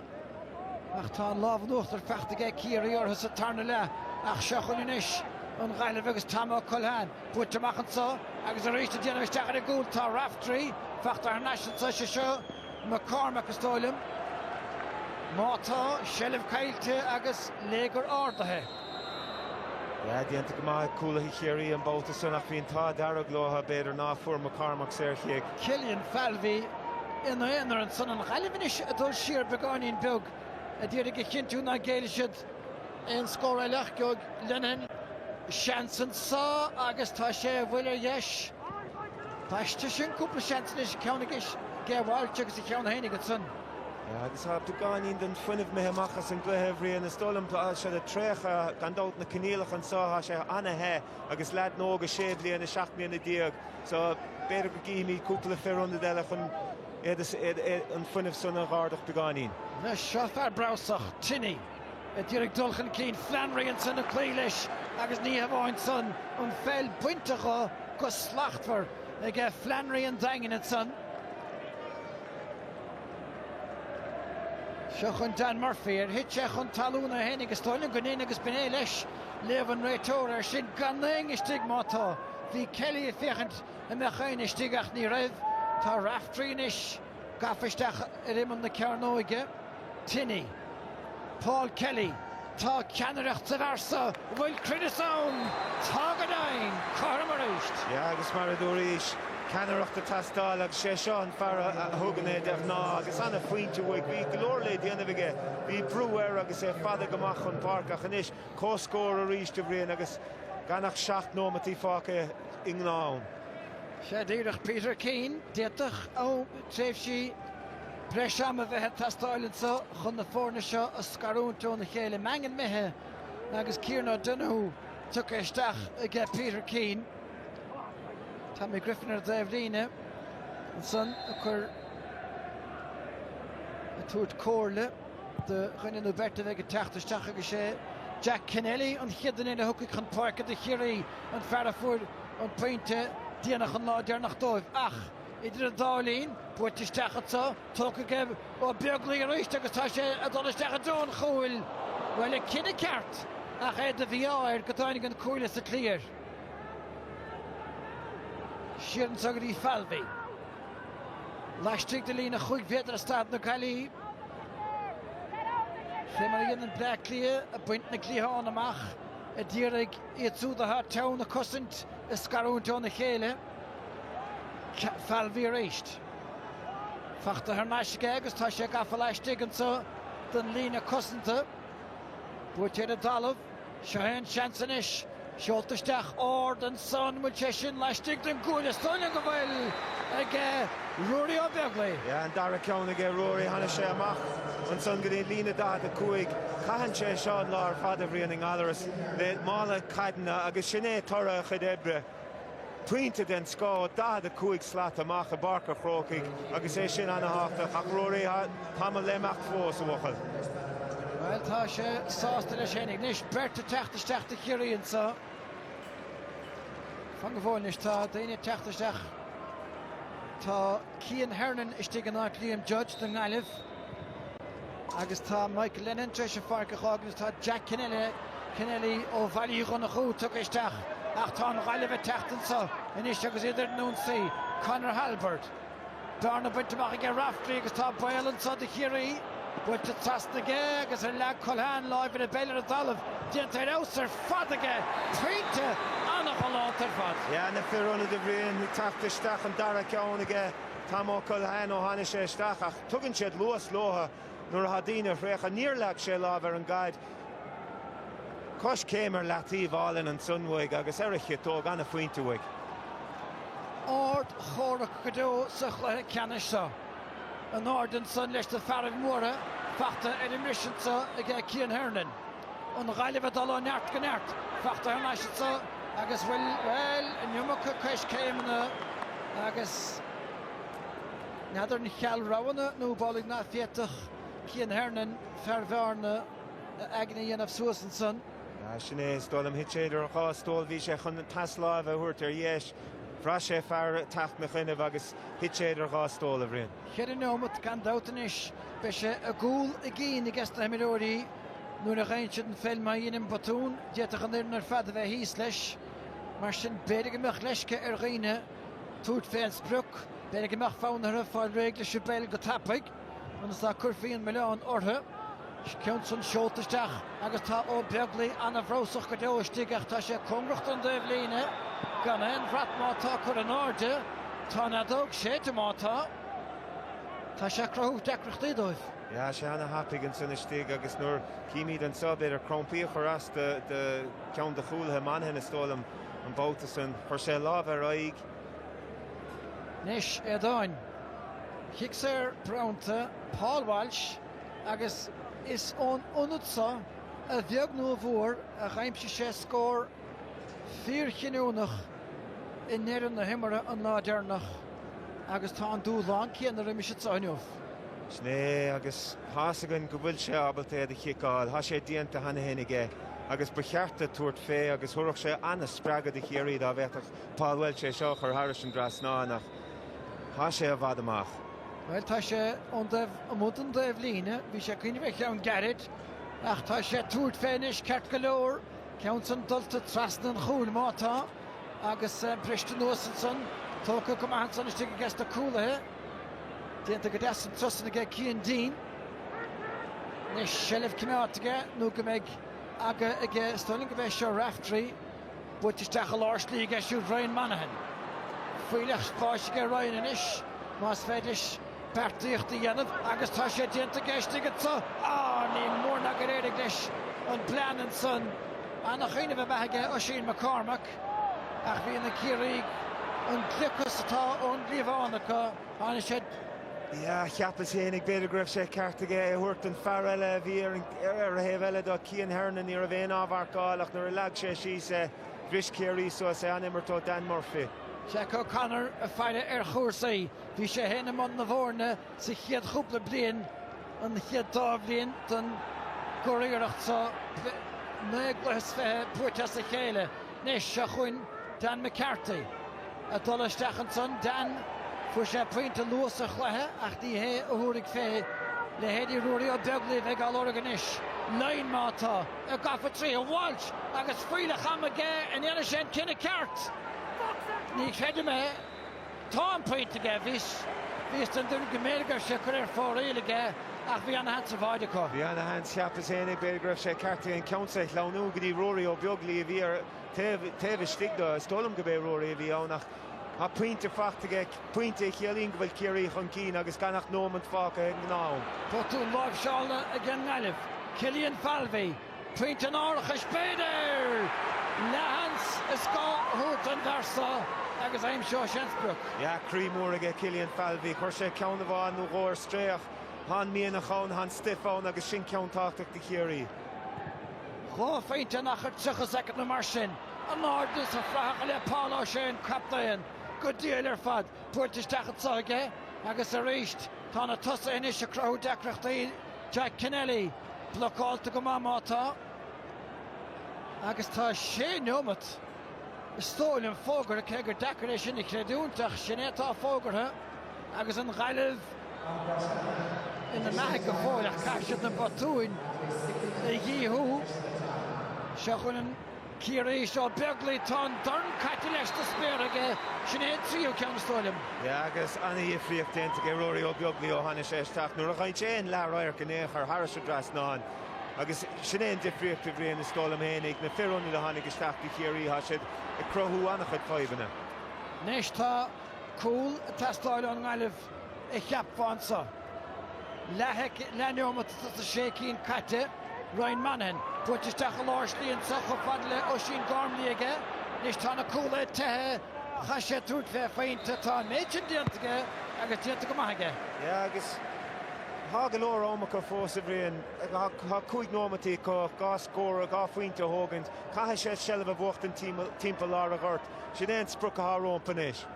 ach tá an lámh in uachtar faighte aige Ciarraí orthu sa tarna leath. Ach seo chugainn anois an Ghaillimh agus Tom Ó Culhane buaite amach anseo agus arís ag déanamh isteach ar an gcúl tá Raftery faighte thar n-ais anseo, sé seo McCormack is dóigh liom. Má tá, seilbh caillte agus léigear ardaithe. Yeah, déanta go maith ag cúlaithe Chiarraí an babhta san ach bhí an t-ádh dearg leo, b'fhéidir, ná fuair McCormack saorchic. Cillian Falvey ina aonar ansan. An Ghaillimh anois ag dul siar beagáinín beag ag iarraidh a chinntiú nach gcéillfidh siad aon scór eile ach gheobhaidh Lenihan seans anso agus tá sé i bhfuil ar dheis. B'aisteach sin, cúpla seans anois, ceann aige Walsh agus a cheann fhéinig ansan. Agus tá beagáinín den fuinneamh imithe amach as an gcluiche, a Bhriain. Is dóigh liom, tá siad ag traochadh, gan dabht, na coinníollacha anseo, tá sé an-the agus leaideanna óga sé bliana, 17 mbliana so b'fhéidir go gcífimid cúpla fir ionaid eile chun iad, an fuinneamh san a dh'ardach beagáinín. Anois seo fear breabhsach, Tinney, ag iarraidh dul chun cinn, Flannery ansan ag cloí leis agus ní hamháin san, an pheil bainte dho go slachtmhar aige Flannery an Daingin ansan. Seo chun Dan Murphy. Ar thit sé chun talún é fhéinig? Is dóigh liom go ndein agus b'in é leis léamh an réiteora air sin. Gan éinne istigh má tá. Bhí Kelly ag féachaint an mbeadh éinne istigh ach ní raibh. Tá Raftery anois gafa isteach ar imeall na cearnóige. Tinney. Paul Kelly. Tá ceannaireacht sa bhfear so. An bhfuil cruinneas ann? Tá go deimhin! Cothrom arís! Yeah, agus mar a dúraís, ceannaireacht ag teastáil agus sé seo an fear a thugann é de ghnáth agus ana-phointe uaidh. Bhí go leor le déanamh aige, bhí brú air agus é fada go maith chun páirce ach anois comhscór arís a Bhriain agus gan ach 7 nóimeataí fágtha i ngnáth-am. Sea díreach, Peter Keane, d'fhéadfadh tréimhsí breis ama bheith ag teastáil anseo chun na foirne seo a scarúint óna chéile. Mangan imithe agus Kieran O'Donoghue tugtha isteach aige Peter Keane. Tommy Griffin ar an dtaobhlíne ansan ag cur ag tabhairt comhairle do dhuine nó beirt a bheidh ag teacht isteach agus sé Jack Kennelly an chéad duine eile a thiocfaidh chun páirce do Chiarraí, an fear a fuair an pointe déanach an lá deireanach dóibh. Ach idir an dá linn, buailte isteach anseo, tógtha aige Ó Beaglaoich arís agus tá sé ag dul isteach i dtreo an chúil. Bhuel, an cinneadh ceart ach é de mhí-ádh air go dtáinig an cuaille sa tslí air. Siar anseo go dtí Falvey. Laistigh de líne chúig mhéadar de stad na Gaillimhe. Fé mar a dhéanann Bleá Cliath ag baint na gcliathán amach a d'iarraidh iad siúd atá teann ag cosaint a scarúint óna chéile. Falvey arís. Fachta thar n-ais aige agus tá sé gafa laistigh anseo den líne cosanta. Buaite ar an dtalamh. Seo é an seans anois. Seolta isteach ard ansan. Bhfuil sé sin laistigh den gcuaille? Is dóigh liom go bhfuil ag Ruairí Ó Beaglaoich. Yeah, an dara ceann aige Ruairí. Tháinig sé amach ansan go dtí an líne 45. Caitheann sé seo an lá ar fad a Bhriain i nGallaras le mála caideanna agus sin é toradh a chuid oibre. Pointe den scoth, 45 slat amach i bPáirc a' Chrócaigh agus é sin ana-thábhachtach. Ach Ruairí, tá tamall le imeacht fós, a bhuachaill. Bhuel, tá sé sásta leis fhéinig. Anois, beirt ag teacht isteach do Chiarraí anseo. Fan go fóill anois, tá daoine ag teacht isteach. Tá Cian Hernon istigh in áit Liam Judge don nGaillimh agus tá Michael Lennon tar éis an pháirc a fhágáil agus tá Jack Kennelly, Kennelly ó Bhaile Uí Dhonnchú tugtha isteach ach tá an Ghaillimh ag teacht anseo anois agus iad ar an ionsaí. Conor Halbert. Bearna bainte amach aige Raftery agus tá baol anseo do Chiarraí. Buailte trasna aige agus ar leag Culhane láimh ar an bpeil ar an dtalamh. Déanta ar fheabhas ar fad aige. Pointe an-ghalánta ar fad. Yeah, na fir ionaid a Bhriain ag teacht isteach an dara ceann aige Tomo Culhane ó tháinig sé isteach ach tugann siad luas leo nuair atá daoine á thraochadh. Níor leag sé lámh ar an gcaid. Coiscéim ar leataobh álainn ansan uaidh agus ar a chiotóg, ana-phointe uaidh. Ard-chomhrac go deo sa chluiche ceannais seo. In airde ansan leis na fearaibh móra fachta ar an mbris anso aige Cian Hernon. An Ghaillimh ag dul ó neart go neart. Fachta thar n-ais anso agus bhfuil, bhuel, an iomarca coiscéimeanna agus n'fheadar an cheal roghanna nó b'amhlaidh ná féadfadh Cian Hernon fear Bhearna a aigne a dhéanamh suas ansan. Sin é, is dóigh liom. Thit sé idir an dhá stól. Bhí sé chun pas láimhe a thabhairt ar dheis. Bhraith sé fear ag teacht 'na choinnibh agus thit sé idir dhá stól, a Bhriain. Cheithre neomat, gan dabht anois, beidh sé i gcúl a gcinn aige sna himreoirí nuair a gheibheann siad an pheil. Má dheinim botún, d'fhéadfadh an fhoireann ar fad a bheith thíos leis. Mar sin, b'fhéidir go mbeadh leisce ar dhaoine tabhairt fén sprioc. B'fhéidir go mbeadh fonn orthu fáil réidh leis an bpeil go tapaidh. Ionas ná cuirfí an milleán orthu. Ceann san seolta isteach agus tá Ó Beaglaoi ana-bhreabhsach go deo istigh ach tá sé cóngarach don dtaobh líne gan aon bhrat má tá curtha in airde. Tá an fheadóg séidte má tá. Tá sé ag cruthú deacrachtaí dóibh. Yeah, sé ana-thapaidh ansan istigh agus nuair chímíd anso b'fhéidir crampaí a chuir as do cheann de chúlaithe Monaghan is dóigh liom an babhta san. Chuir sé a lámh ar aghaidh. Anois, Aodáin. Cic saor bronnta, Paul Walsh, agus is ón ionad seo, a bheag nó a mhór, a d'aimsigh sé scór fíorchinniúnach i ndeireadh na himeartha an lá deireanach agus tá an dúshlán céanna roimis anseo inniu. Sin é, agus tá's againn go bhfuil sé ábalta iad a chiceáil. Tá sé déanta cheana féin aige agus ba cheart do tabhairt fé agus thabharfadh sé an-spreagadh do Chiarraí dá bhféadfadh Paul Walsh é seo a chur thairis an dtrasnán ach tá sé i bhfad amach. Bhuel, tá sé ón dtaobh amuigh den dtaobh líne. Bhí sé ag cuimhneamh ar cheann gairid ach tá sé ag tabhairt fé anois ceart go leor. Ceann san dulta trasna an chúil má tá agus briste anuas ansan. Tógtha go maith ansan istigh aige sna cúlaithe. Déanta go deas an turas san aige Cian Deane. Anois seilbh coimeádta aige nó go mbeidh aga aige is dóigh liom go mbeidh seo Raftery. Buailte isteach i lár slí aige siúd Ryan Monaghan. Fuílleach spáis aige Ryan anois más féidir leis beartaíocht a dhéanamh agus tá sé déanta aige istigh anso. Á, ní mór ná gur éirigh leis an bplean ansan. Ana-chuimhneamh ab ea aige Oisín McCormack ach bhí na Ciarraígh, an gliocas atá ón gcliabhán acu, tháinig siad. Yeah, cheapas fhéinig b'fhéidir go raibh sé ceart aige é a thabhairt don fear eile a bhí ar an ar a thaobh eile do, Cian Hernon, ní raibh aon athmharcáil ach nuair a leag sé síos é, bhris Ciarraí suas é, an-imirt ó Dan Murphy. Jack O'Connor ag faire ar chúrsaí. Bhí sé féin i mbun na bhfoirne sa chéad chúpla bliain, an chéad dá bhliain den gcuriarracht seo, 9 gcluiche is 20 buaite as a chéile. Anois, seo chugainn Dan McCarthy. Ag dul isteach ansan, Dan, fuair sé pointe luath sa chluiche ach ní hé a thabharfaidh fé leithéidí Ruairí Ó Beaglaoi a bheidh á lorg anois. Line má tá, ag gafa tríothu, Walsh agus fuílleach ama aige, an ndéanfaidh sé an cinneadh ceart? Ní chreidim é. Tá an pointe aige. Bhíos, bhíos den tuairim go mb'fhéidir go raibh sé curtha ar fóraoil aige ach bhí ana-sheans sa bháide acu. Bhí ana-sheans, cheapas fhéinig, b'fhéidir go raibh sé ceart aige an ceann seo a shleamhnú go dtí Ruairí Ó Beaglaoi a bhí ar Taobh, taobh istigh de, is dóigh liom go b'é Ruairí a bhí ann ach tá pointe faighte aige, pointe a chiallaíonn go bhfuil Ciarraí chun cinn agus gan ach nóimint fágtha ag an ngnáth-am. Botún láimhseála ag an nGaillimh. Killian Falvey, pointe an árachais b'fhéidir! Leathsheans is gá a thabhairt don bhfear seo agus aimseoidh sé an sprioc. Yeah, croí mór aige Killian Falvey. Chuir sé ceann amháin nó dhó ar strae ach tá an mianach ann, tá an stuif ann agus sin ceann tábhachtach do Chiarraí. Dhá phointe in achar 30 soicind nó mar sin. In airde sa bhfaiche le Paul O'Shea, an captaen, go diail ar fad. Buailte isteach anseo aige agus arís tá na tosaithe anois ag cruthú deacrachtaí. Jack Kennelly blocáilte go maith má tá. Agus tá sé neomat. Is dóigh liom, fógartha, cé gur deacair é sin a chreidiúint, ach sin é atá fógartha agus an Ghaillimh ina mbeathaidh go fóill ach caithfidh siad na botúin a dhíothú. Seo chugainn an Ciarraí, seo Beaglaoich, tá an dorn caite leis sna spéartha aige, sin é an tríú ceann is dóigh liom. Yeah, agus ana-dhifríocht déanta aige Ruairí Ó Beaglaoich ó tháinig sé isteach. Nuair a gheibheann sé aon leath-radharc in aon chor thairis an dtrasnán. Agus sin é an difríocht, a Bhriain, is dóigh liom fhéinig, na fir ionaid a tháinig isteach do Chiarraí, tá siad ag cruthú an-chuid fadhbanna. Anois tá cúl ag teastáil ón nGaillimh a cheapfá anso. Leath neomat is a sé cinn caite, Ryan Monaghan buailte isteach i lár slí anso chomh fada le Oisín Gormley aige. Anois tá na cúlaithe ag teitheadh, chaith sé tabhairt fé phointe, tá an méid sin déanta aige agus déanta go maith aige. Yeah, agus tá go leor am acu fós, a Bhriain. Tá 5 nóimeataí acu, 2 scór, 2 phointe a thógaint. Caithfidh siad seilbh a bhuachtaint timpeall lár an ghoirt. Sin é an sprioc atá rompu anois.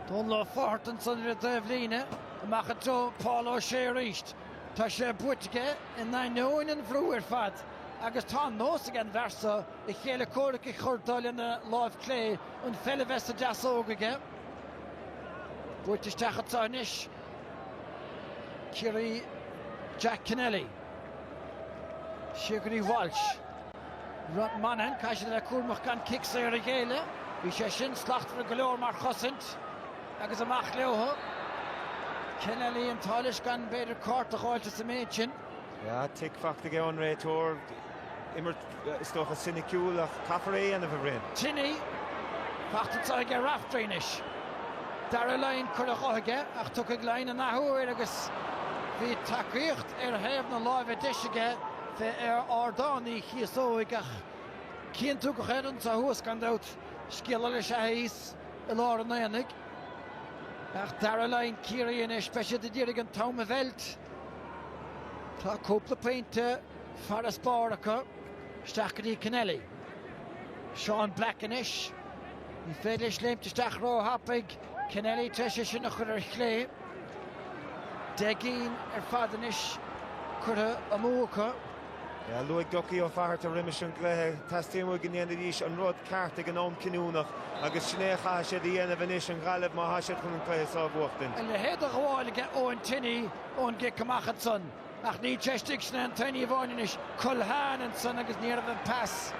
Dónal Ó Fátharta ansan ar an dtaobhlíne, amach i dtreo Paul O'Shea arís. Tá sé buaite aige in ainneoin an bhrú ar fad agus tá an nós ag an bhfear seo a chéile comhraic a chur de lena láimh clé, an pheil a bheith sa deasóg aige. Buailte isteach anseo anois. Ciarraí Jack Kennelly. Siar go dtí Walsh. Monaghan, caithfidh siad a bheith cúramach gan cic saor a ghéilleadh. Bhí sé sin slachtmhar go leor mar chosaint agus amach leo. Kennelly an t-ádh leis gan b'fhéidir cárta a dh'fháilt as an méid sin. Yeah, tic faighte aige ón réiteoir. Imirt, is dócha, soiniciúil ach caithfear é a dhéanamh, a Bhriain. Tinney, faighte anseo aige Raftery anois. Darragh Lyne curtha dhe aige ach tiocfaidh Lyne an athuair agus bhí tacaíocht ar thaobh na láimhe deise aige fé Ardán Uí Chíosóig ach cíonn tú gach aon rud anseo thuas gan dabht. Scéal eile is ea thíos i lár an aonaigh. Ach Darragh Lyne, Ciarraí anois, beidh siad ag iarraidh an t-am a mheilt. Tá cúpla pointe farasbarr acu. Isteach go dtí Kennelly. Seán Black anois. Ní féidir leis léimt isteach ró-thapaidh. Kennelly tar éis é sin a chur ar chlé. 10 gcinn ar fad anois curtha amú acu. Luaigh Ducky Ó Fatharta roimis an gcluiche, teastaíonn uaidh go ndéanfaidís an rud ceart ag an am cinniúnach agus sin é a chaithfidh siad a dhéanamh anois, an Ghaillimh, má tá siad chun an cluiche seo a bhuachtaint. A leithéid de ghabháil aige Eoin Tinney ón gcic amach ansan ach níl sé istigh, sin é an t-aon ní amháin anois. Culhane ansan agus ní raibh an pas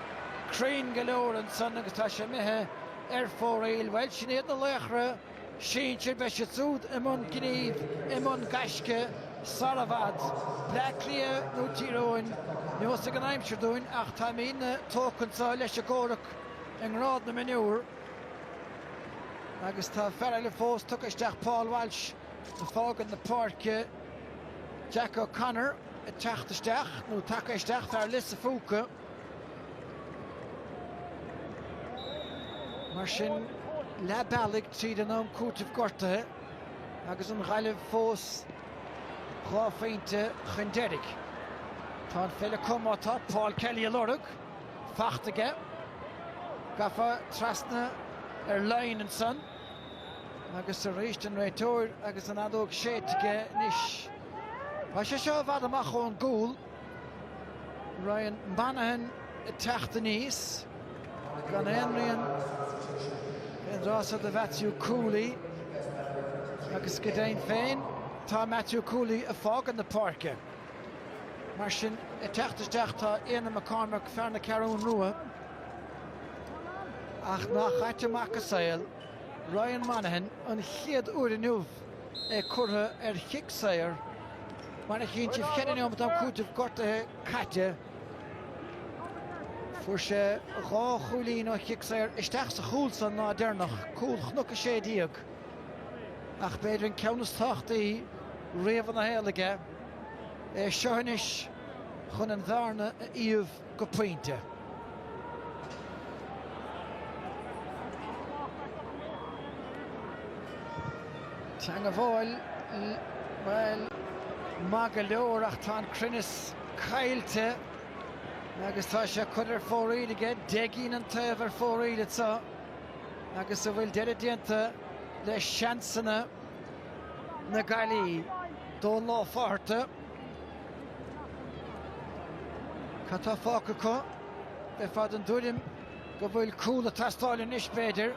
cruinn go leor ansan agus tá sé imithe ar fóraoil. Bhuel, sin iad na laochra. sinsir, beidh siad siúd i mbun gnímh, i mbun gaisce sara i bhfad. Bleá Cliath nó Tír Eoghain, neosfaidh an aimsir dúinn ach táimidne tógtha anseo leis an gcomhrac i ngrád na mionúr. Agus tá fear eile fós tugtha isteach, Paul Walsh, ag fágaint na páirce, Jack O'Connor ag teacht isteach, nó tagtha isteach, fear Lios a' Phúca. Mar sin, leath bealaigh tríd an am cúitimh gortaithe agus an Ghaillimh fós 2 phointe chun deiridh. Tá an pheil acu má tá Paul Kelly á lorg, faighte aige. Gafa trasna ar Lyne ansan agus arís an réiteoir agus an fheadóg séidte aige anois. Tá sé seo i bhfad amach ón gcúl. Ryan Monaghan ag teacht aníos gan aon rian fén dtráth so de Mhatthew Cooley agus go deimhin féin tá Matthew Cooley ag fágaint na páirce. Mar sin, ag teacht isteach tá Éanna McCormack, fear na Ceathrún Rua, ach nach ait an mac an saol, Ryan Monaghan, an chéad uair inniu é curtha ar chic saor. Mar a chíonn sibh, 4 neomat am cúitimh gortaithe caite. Fuair sé 2 chúilín ó chic saor isteach sa chúl san an lá deireanach, cúl Chnoc 16, ach b'fhéidir an ceann is tábhachtaí riamh ina shaol aige é seo anois chun an bhearna a iamh go pointe. Teangabháil, bhuel, maith go leor ach tá an cruinneas caillte agus tá sé curtha ar fóraoil aige. 10 gcinn an taobh ar fóraoil anseo agus a bhfuil deireadh déanta le seansanna na Gaillimhe. Dónal Ó Fátharta. Cad tá fágtha acu? Bheifeá den dtuairim. go bhfuil cúl ag teastáil anois, b'fhéidir.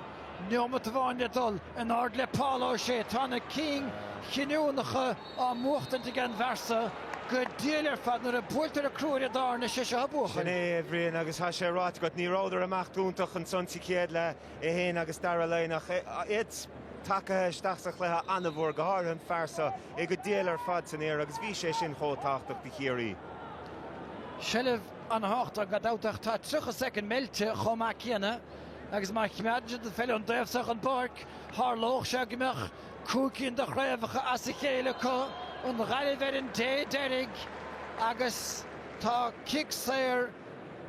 Neomat amháin le dul in airde le Paul O'Shea. Tá na cinn chinniúnacha á mbuachtaint ag an bhfear so go diail ar fad. Nuair a buailtear an crú ar an dorn, is é seo an buachaill. Sin é, a Bhriain, agus tá sé ráite agat, ní rabhadar ag imeacht iontach ansan sa chéad leath, é féin agus Darragh Lynn, ach iad tagaithe isteach sa chluiche an-mhór, go háirithe an fear so, é go diail ar fad san aer agus bhí sé sin chomh tábhachtach do Chiarraí. Seilbh an-thábhachtach gan dabht ach tá 30 soicind meilte chomh maith céanna agus má choimeádann siad an pheil ón dtaobh so den bpáirc, tharlódh sé go mbeadh 5 cinn de chraobhacha as a chéile acu, an Ghaillimh ar an dé deiridh agus tá cic saor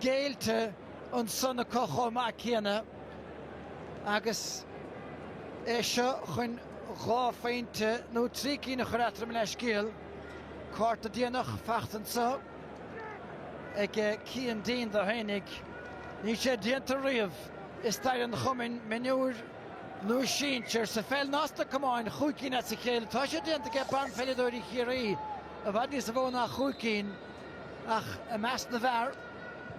géillte ansan acu chomh maith céanna agus é seo chun dhá phointe nó trí cinn a chur eatarthu, mo leithscéal. Cárta déanach fachta anso ag Cian Deane do fhéinig. Níl sé déanta riamh i stair an chumainn mionúir nó sinsir sa pheil ná sna camáin chúig cinn as a chéile. Tá sé déanta aige banpheileadóirí Chiarraí i bhfad níos mó ná chúig cinn ach i measc na bhfear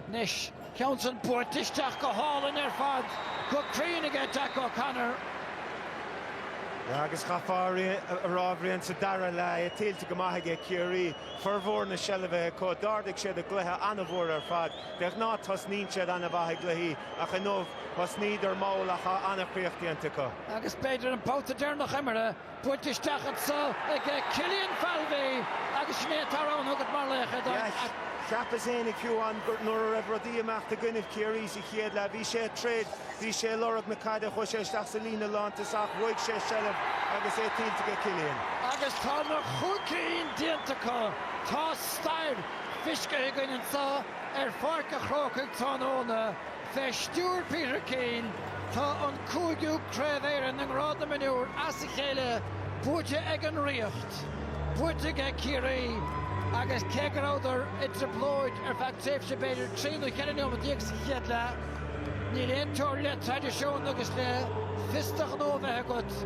anois, ceann san buailte isteach go hálainn ar fad, go cruinn aige Jack O'Connor. Agus chaithfeá a rá, a Bhriain, sa dara leath, é tuillte go maith aige Ciarraí. Formhór na seilbhe acu. D'ardaigh siad a gcluiche an-mhór ar fad. De ghnáth tosnaíonn siad an-mhaith i gcluichí ach inniu thosnaíodar mall ach tá an-chríoch déanta acu. Agus b'fhéidir an babhta deireanach imeartha buailte isteach anso ag Killian Falvey agus sin é atá roghnaithe agat mar laoch, a Aodáin. Cheapas fhéinig fiú amháin gur nuair a raibh rudaí ag imeacht i gcoinnibh Chiarraí sa chéad leath, bhí sé ag troid, bhí sé ag lorg na caide, chuaigh sé isteach sa líne lántosach, bhuaigh sé seilbh agus é tuillte aige Cillian. Agus tá na chúig cinn déanta acu. Tá stair feiscithe againn anso ar Pháirc a' Chrócaigh tráthnóna. Fé stiúir Peter Keane, tá an cúigiú Craobh Éireann i ngrád na mionúr as a chéile buaite ag an Ríocht, buaite aige Ciarraí agus cé go rabhadar i dtrioblóid ar feadh tréimhse b'fhéidir trí nó cheithre neomat sa chéad leath, níl aon teorainn le traidisiún agus le fios do ghnó a bheith agat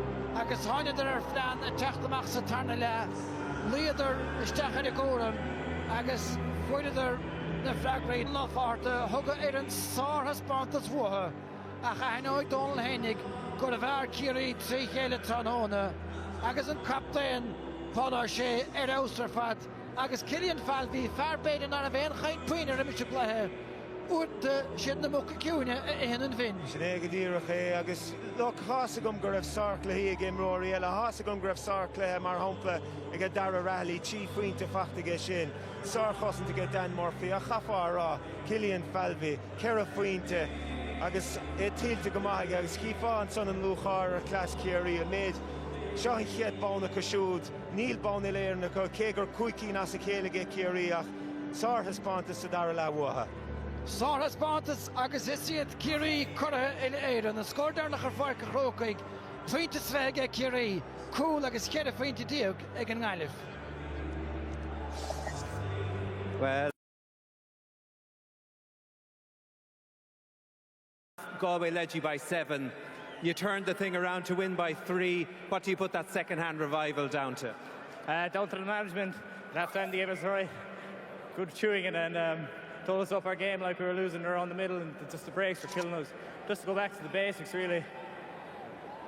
agus tháingadar ar phlean ag teacht amach sa tarna leath, luíodar isteach ar a gcúram agus fuaireadar na freagraí. Ó Fátharta, thug a fhoireann sárthaispeántas uathu ach aithneoidh Dónal fhéinig gurbh fhearr Ciarraí trí chéile tráthnóna agus an captaen Paul O'Shea ar fheabhas ar fad agus Killian Falvey, fear b'fhéidir ná raibh aon chaint puinn roimis an gcluiche, uaireanta siad na muca ciúine a itheann an mhin. Sin é go díreach é agus look, tá's agam go raibh sárchluichí ag imreoirí eile, tá's agam go raibh sárchluiche mar shampla ag Darragh Rahilly, 3 phointe fachta aige sin. Sárchosaint aige Dan Murphy ach chaithfeá a rá, Killian Falvey, 4 phointe agus é tuillte go maith aige agus chífeá ansan an lúcháir ar chleas Chiarraí, an méid. Seo an chéad bonn acu siúd, níl bonn uile-Éireann acu cé gur 5 cinn as a chéile aige Ciarraí ach sárthaispeántas sa dara leath uathu. Sárthaispeántas agus is iad Ciarraí curaithe uile-Éireann. An scór deireanach ar Pháirc an Chrócaigh, pointe is 20 aige Ciarraí, cúl agus 14 phointe ag an nGaillimh. Well. Galway led you by 7. You turned the thing around to win by 3. What do you put that second-hand revival down to? Uh, down to the management. At half time they gave us a right good chewing and then um, told us up our game like we were losing around the middle and just the breaks were killing us. Just to go back to the basics really.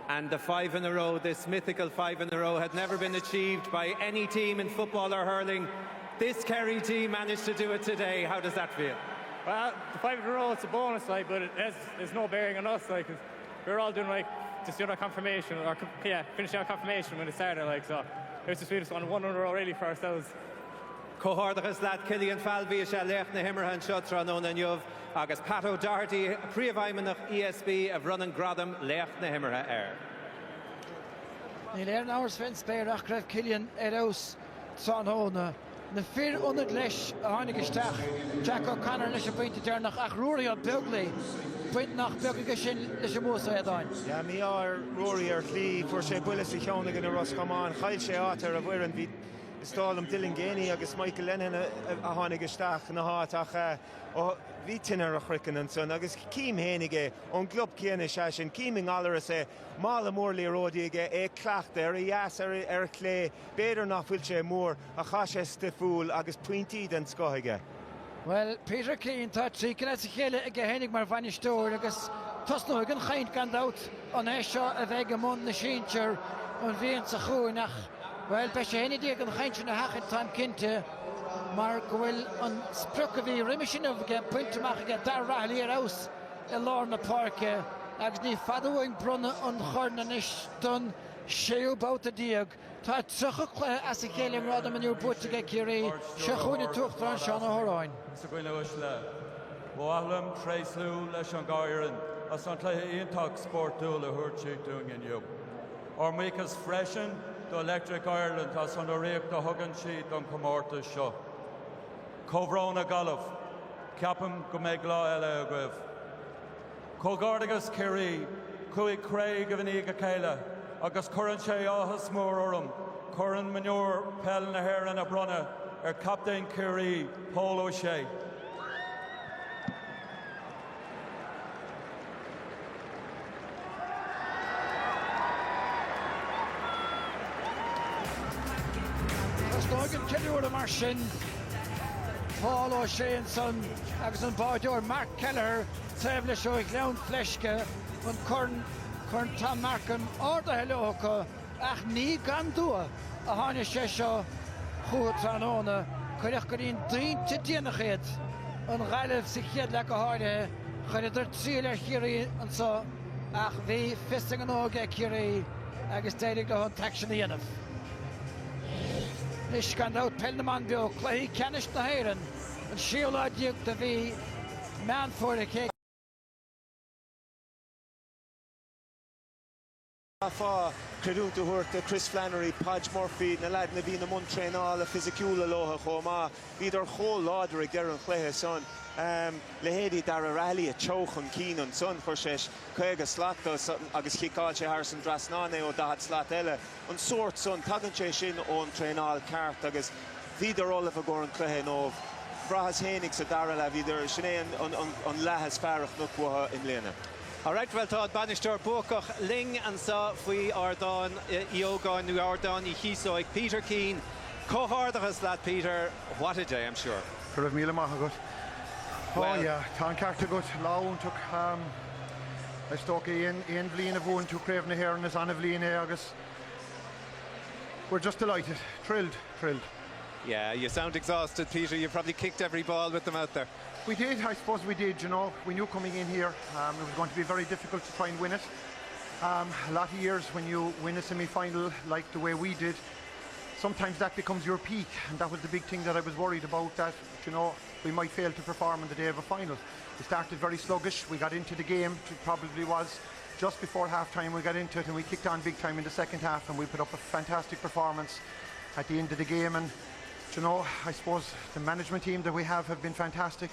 And the five in a row, this mythical five in a row, had never been achieved by any team in football or hurling. This Kerry team managed to do it today. How does that feel? Well, the five in a row, it's a bonus, like, but it has, there's no bearing on us. Like, we were all doing like just doing our confirmation, or yeah, finishing our confirmation when it started. Like, so it was the sweetest one, one in a row really for ourselves. Comhghairdeachas leat Killian Falvey is ea laoch na himeartha anseo tráthnóna inniu agus Pat O'Doherty, Príomhfheidhmeannach ESB a bhronn an gradam Laoch na hImeartha air. Níl aon amhras fén spéir ach go raibh Cillian ar fheabhas tráthnóna. Na fir ionaid leis a tháinig isteach, Jack O'Connor leis an bpointe deireanach ach Ruairí Ó Beaglaoi, baint nach beag aige sin leis an mbua so, a Aodáin. Yeah, mí-ádh ar Ruairí ar shlí. Fuair sé buille sa cheann i gcoinne Ros Comáin. Chaill sé áit ar an bhfoireann. Bhí, is dóigh liom, Dylan Geaney agus Michael Lenihan a tháinig isteach ina háit ach bhí tine ar a chraiceann ansan agus cím fhéinig é, ón gclub céanna is ea sin, cím i nGallaras é, mála mór liathróidí aige, é cleachta ar a dheas, ar a chlé, b'fhéidir nach bhfuil sé mór ach tá sé stuifiúil agus pointí den scoth aige. Bhuel, Peter Keane, tá 3 cinn as a chéile aige fhéinig mar bhainisteoir agus tosnóidh an chaint gan dabht, an é seo a bheidh i mbun na sinsear an bhliain seo chugainn ach, bhuel, beidh sé féin i ndiaidh an chaint sin a sheachaint, táim cinnte, mar go bhfuil an sprioc a bhí roimis inniu aige bainte amach aige, Darragh Rahilly ar fheabhas i lár na páirce agus ní fada uainn bronnadh an choirn anois don séú babhta déag. Tá 30 cluiche as a chéile i ngrád an mhionúir buaite aige Ciarraí. Seo chugainn an tUachtarán Seán Ó hÓráin. Is a dhaoine uaisle, ba mhaith liom tréaslú leis an dhá fhoireann as an cluiche iontach spórtúil a thabhairt siad dúinn inniu. Ár mbuíochas freisin do Electric Ireland as an urraíocht a thugann siad don chomórtas seo. Comhbhrón a Ghaillimh, ceapaim go mbeidh lá eile agaibh. Comhghairdeachas Ciarraí, 5 chraobh i ndiaidh a chéile agus cuireann sé áthas mór orm Corn Mionúir Peil na hÉireann a bhronnadh ar Chaptaen Chiarraí, Pól Ó Sé. Tosnóidh an ceiliúradh mar sin. Paul Ó Sé ansan agus an báideoir Mark Kelleher taobh leis ó Ghleann Fleisce, an corn, Corn Tom Markham, ardaithe leo acu ach ní gan dua a tháinig sé seo chucu tráthnóna. Cuireadh go dtí an dtointe déanach iad, an Ghaillimh sa chéad leath go háirithe. Chuireadar triail ar Chiarraí anso ach bhí fios a ngnó aige Ciarraí agus d'éirigh leo an t-aicsean a dhéanamh. Anois gan dabht Peil na mBan Beo, Cluichí Ceannais na hÉireann, an séú lá déag de mhí Meán Fómhair. Cé. Chaithfeá creidiúint a thabhairt do Chris Flannery, Podge Murphy, na leaideanna a bhíonn i mbun traenála fisiciúla leo chomh maith. Bhíodar chomh láidir ag deireadh an chluiche san. Leithéidí Darragh Rahilly ag teacht chun cinn ansan. Chuir sé 50 slat de agus chiceáil sé thar an dtrasnán é ó 40 slat eile. An sórt san, tagann sé sin ón traenáil ceart agus bhíodar ullamh i gcomhair an chluiche inniu. Bhraitheas fhéinig sa dara leath, bhíodar, sin é an leath is fearr a chonac uathu i mbliana. Alright, bhuel tá an bainisteoir buacach linn anseo faoi Ardán Uí Ógáin nó Ardán Uí Chíosóig, Peter Keane. Comhghairdeachas leat Peter, what a day I'm sure. Go raibh míle maith agat. Oh yeah, tá an ceart agat, lá iontach. Is dócha aon bhliain a bhuann tú Craobh na hÉireann is an-bhliain é agus we're just delighted, thrilled, thrilled. Yeah, you sound exhausted, Peter. You probably kicked every ball with them out there. We did, I suppose we did, you know. We knew coming in here um, it was going to be very difficult to try and win it. Um, a lot of years when you win a semi-final like the way we did, sometimes that becomes your peak and that was the big thing that I was worried about that you know we might fail to perform on the day of a final. We started very sluggish. We got into the game. It probably was just before half time we got into it and we kicked on big time in the second half and we put up a fantastic performance at the end of the game and you know I suppose the management team that we have have been fantastic.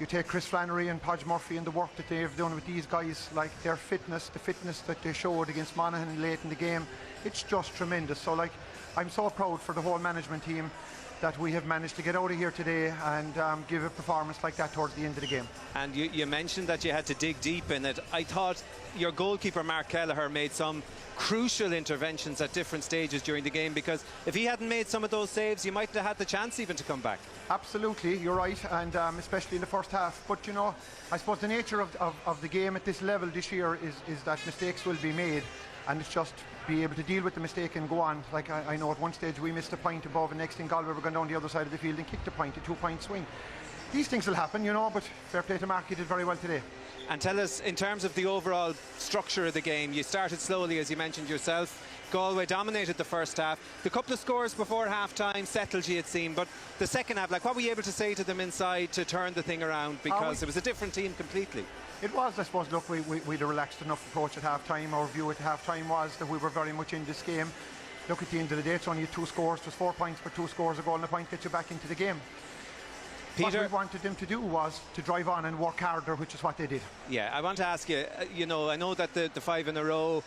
You take Chris Flannery and Podge Murphy and the work that they've done with these guys, like their fitness, the fitness that they showed against Monaghan late in the game, it's just tremendous. So like I'm so proud for the whole management team that we have managed to get out of here today and um, give a performance like that towards the end of the game. And you, you mentioned that you had to dig deep in it. I thought your goalkeeper Mark Kelleher made some crucial interventions at different stages during the game because if he hadn't made some of those saves, you mightn't have had the chance even to come back. Absolutely, you're right, and um, especially in the first half. But you know, I suppose the nature of, of, of the game at this level this year is, is that mistakes will be made and it's just be able to deal with the mistake and go on. Like I, I know at one stage we missed a point above and next thing Galway were going down the other side of the field and kicked a point, a two-point swing. These things will happen, you know, but fair play to Mark, he did very well today. And tell us, in terms of the overall structure of the game, you started slowly, as you mentioned yourself. Galway dominated the first half. The couple of scores before half-time settled you, it seemed, but the second half, like, what were you able to say to them inside to turn the thing around? Because we, it was a different team completely. It was, I suppose, look, we, we, we'd a relaxed enough approach at half-time. Our view at half-time was that we were very much in this game. Look, at the end of the day, it's only two scores. It was four points, but two scores, a goal and a point get you back into the game. Peter, what we wanted them to do was to drive on and work harder, which is what they did. Yeah, I want to ask you, uh, you know, I know that the, the five in a row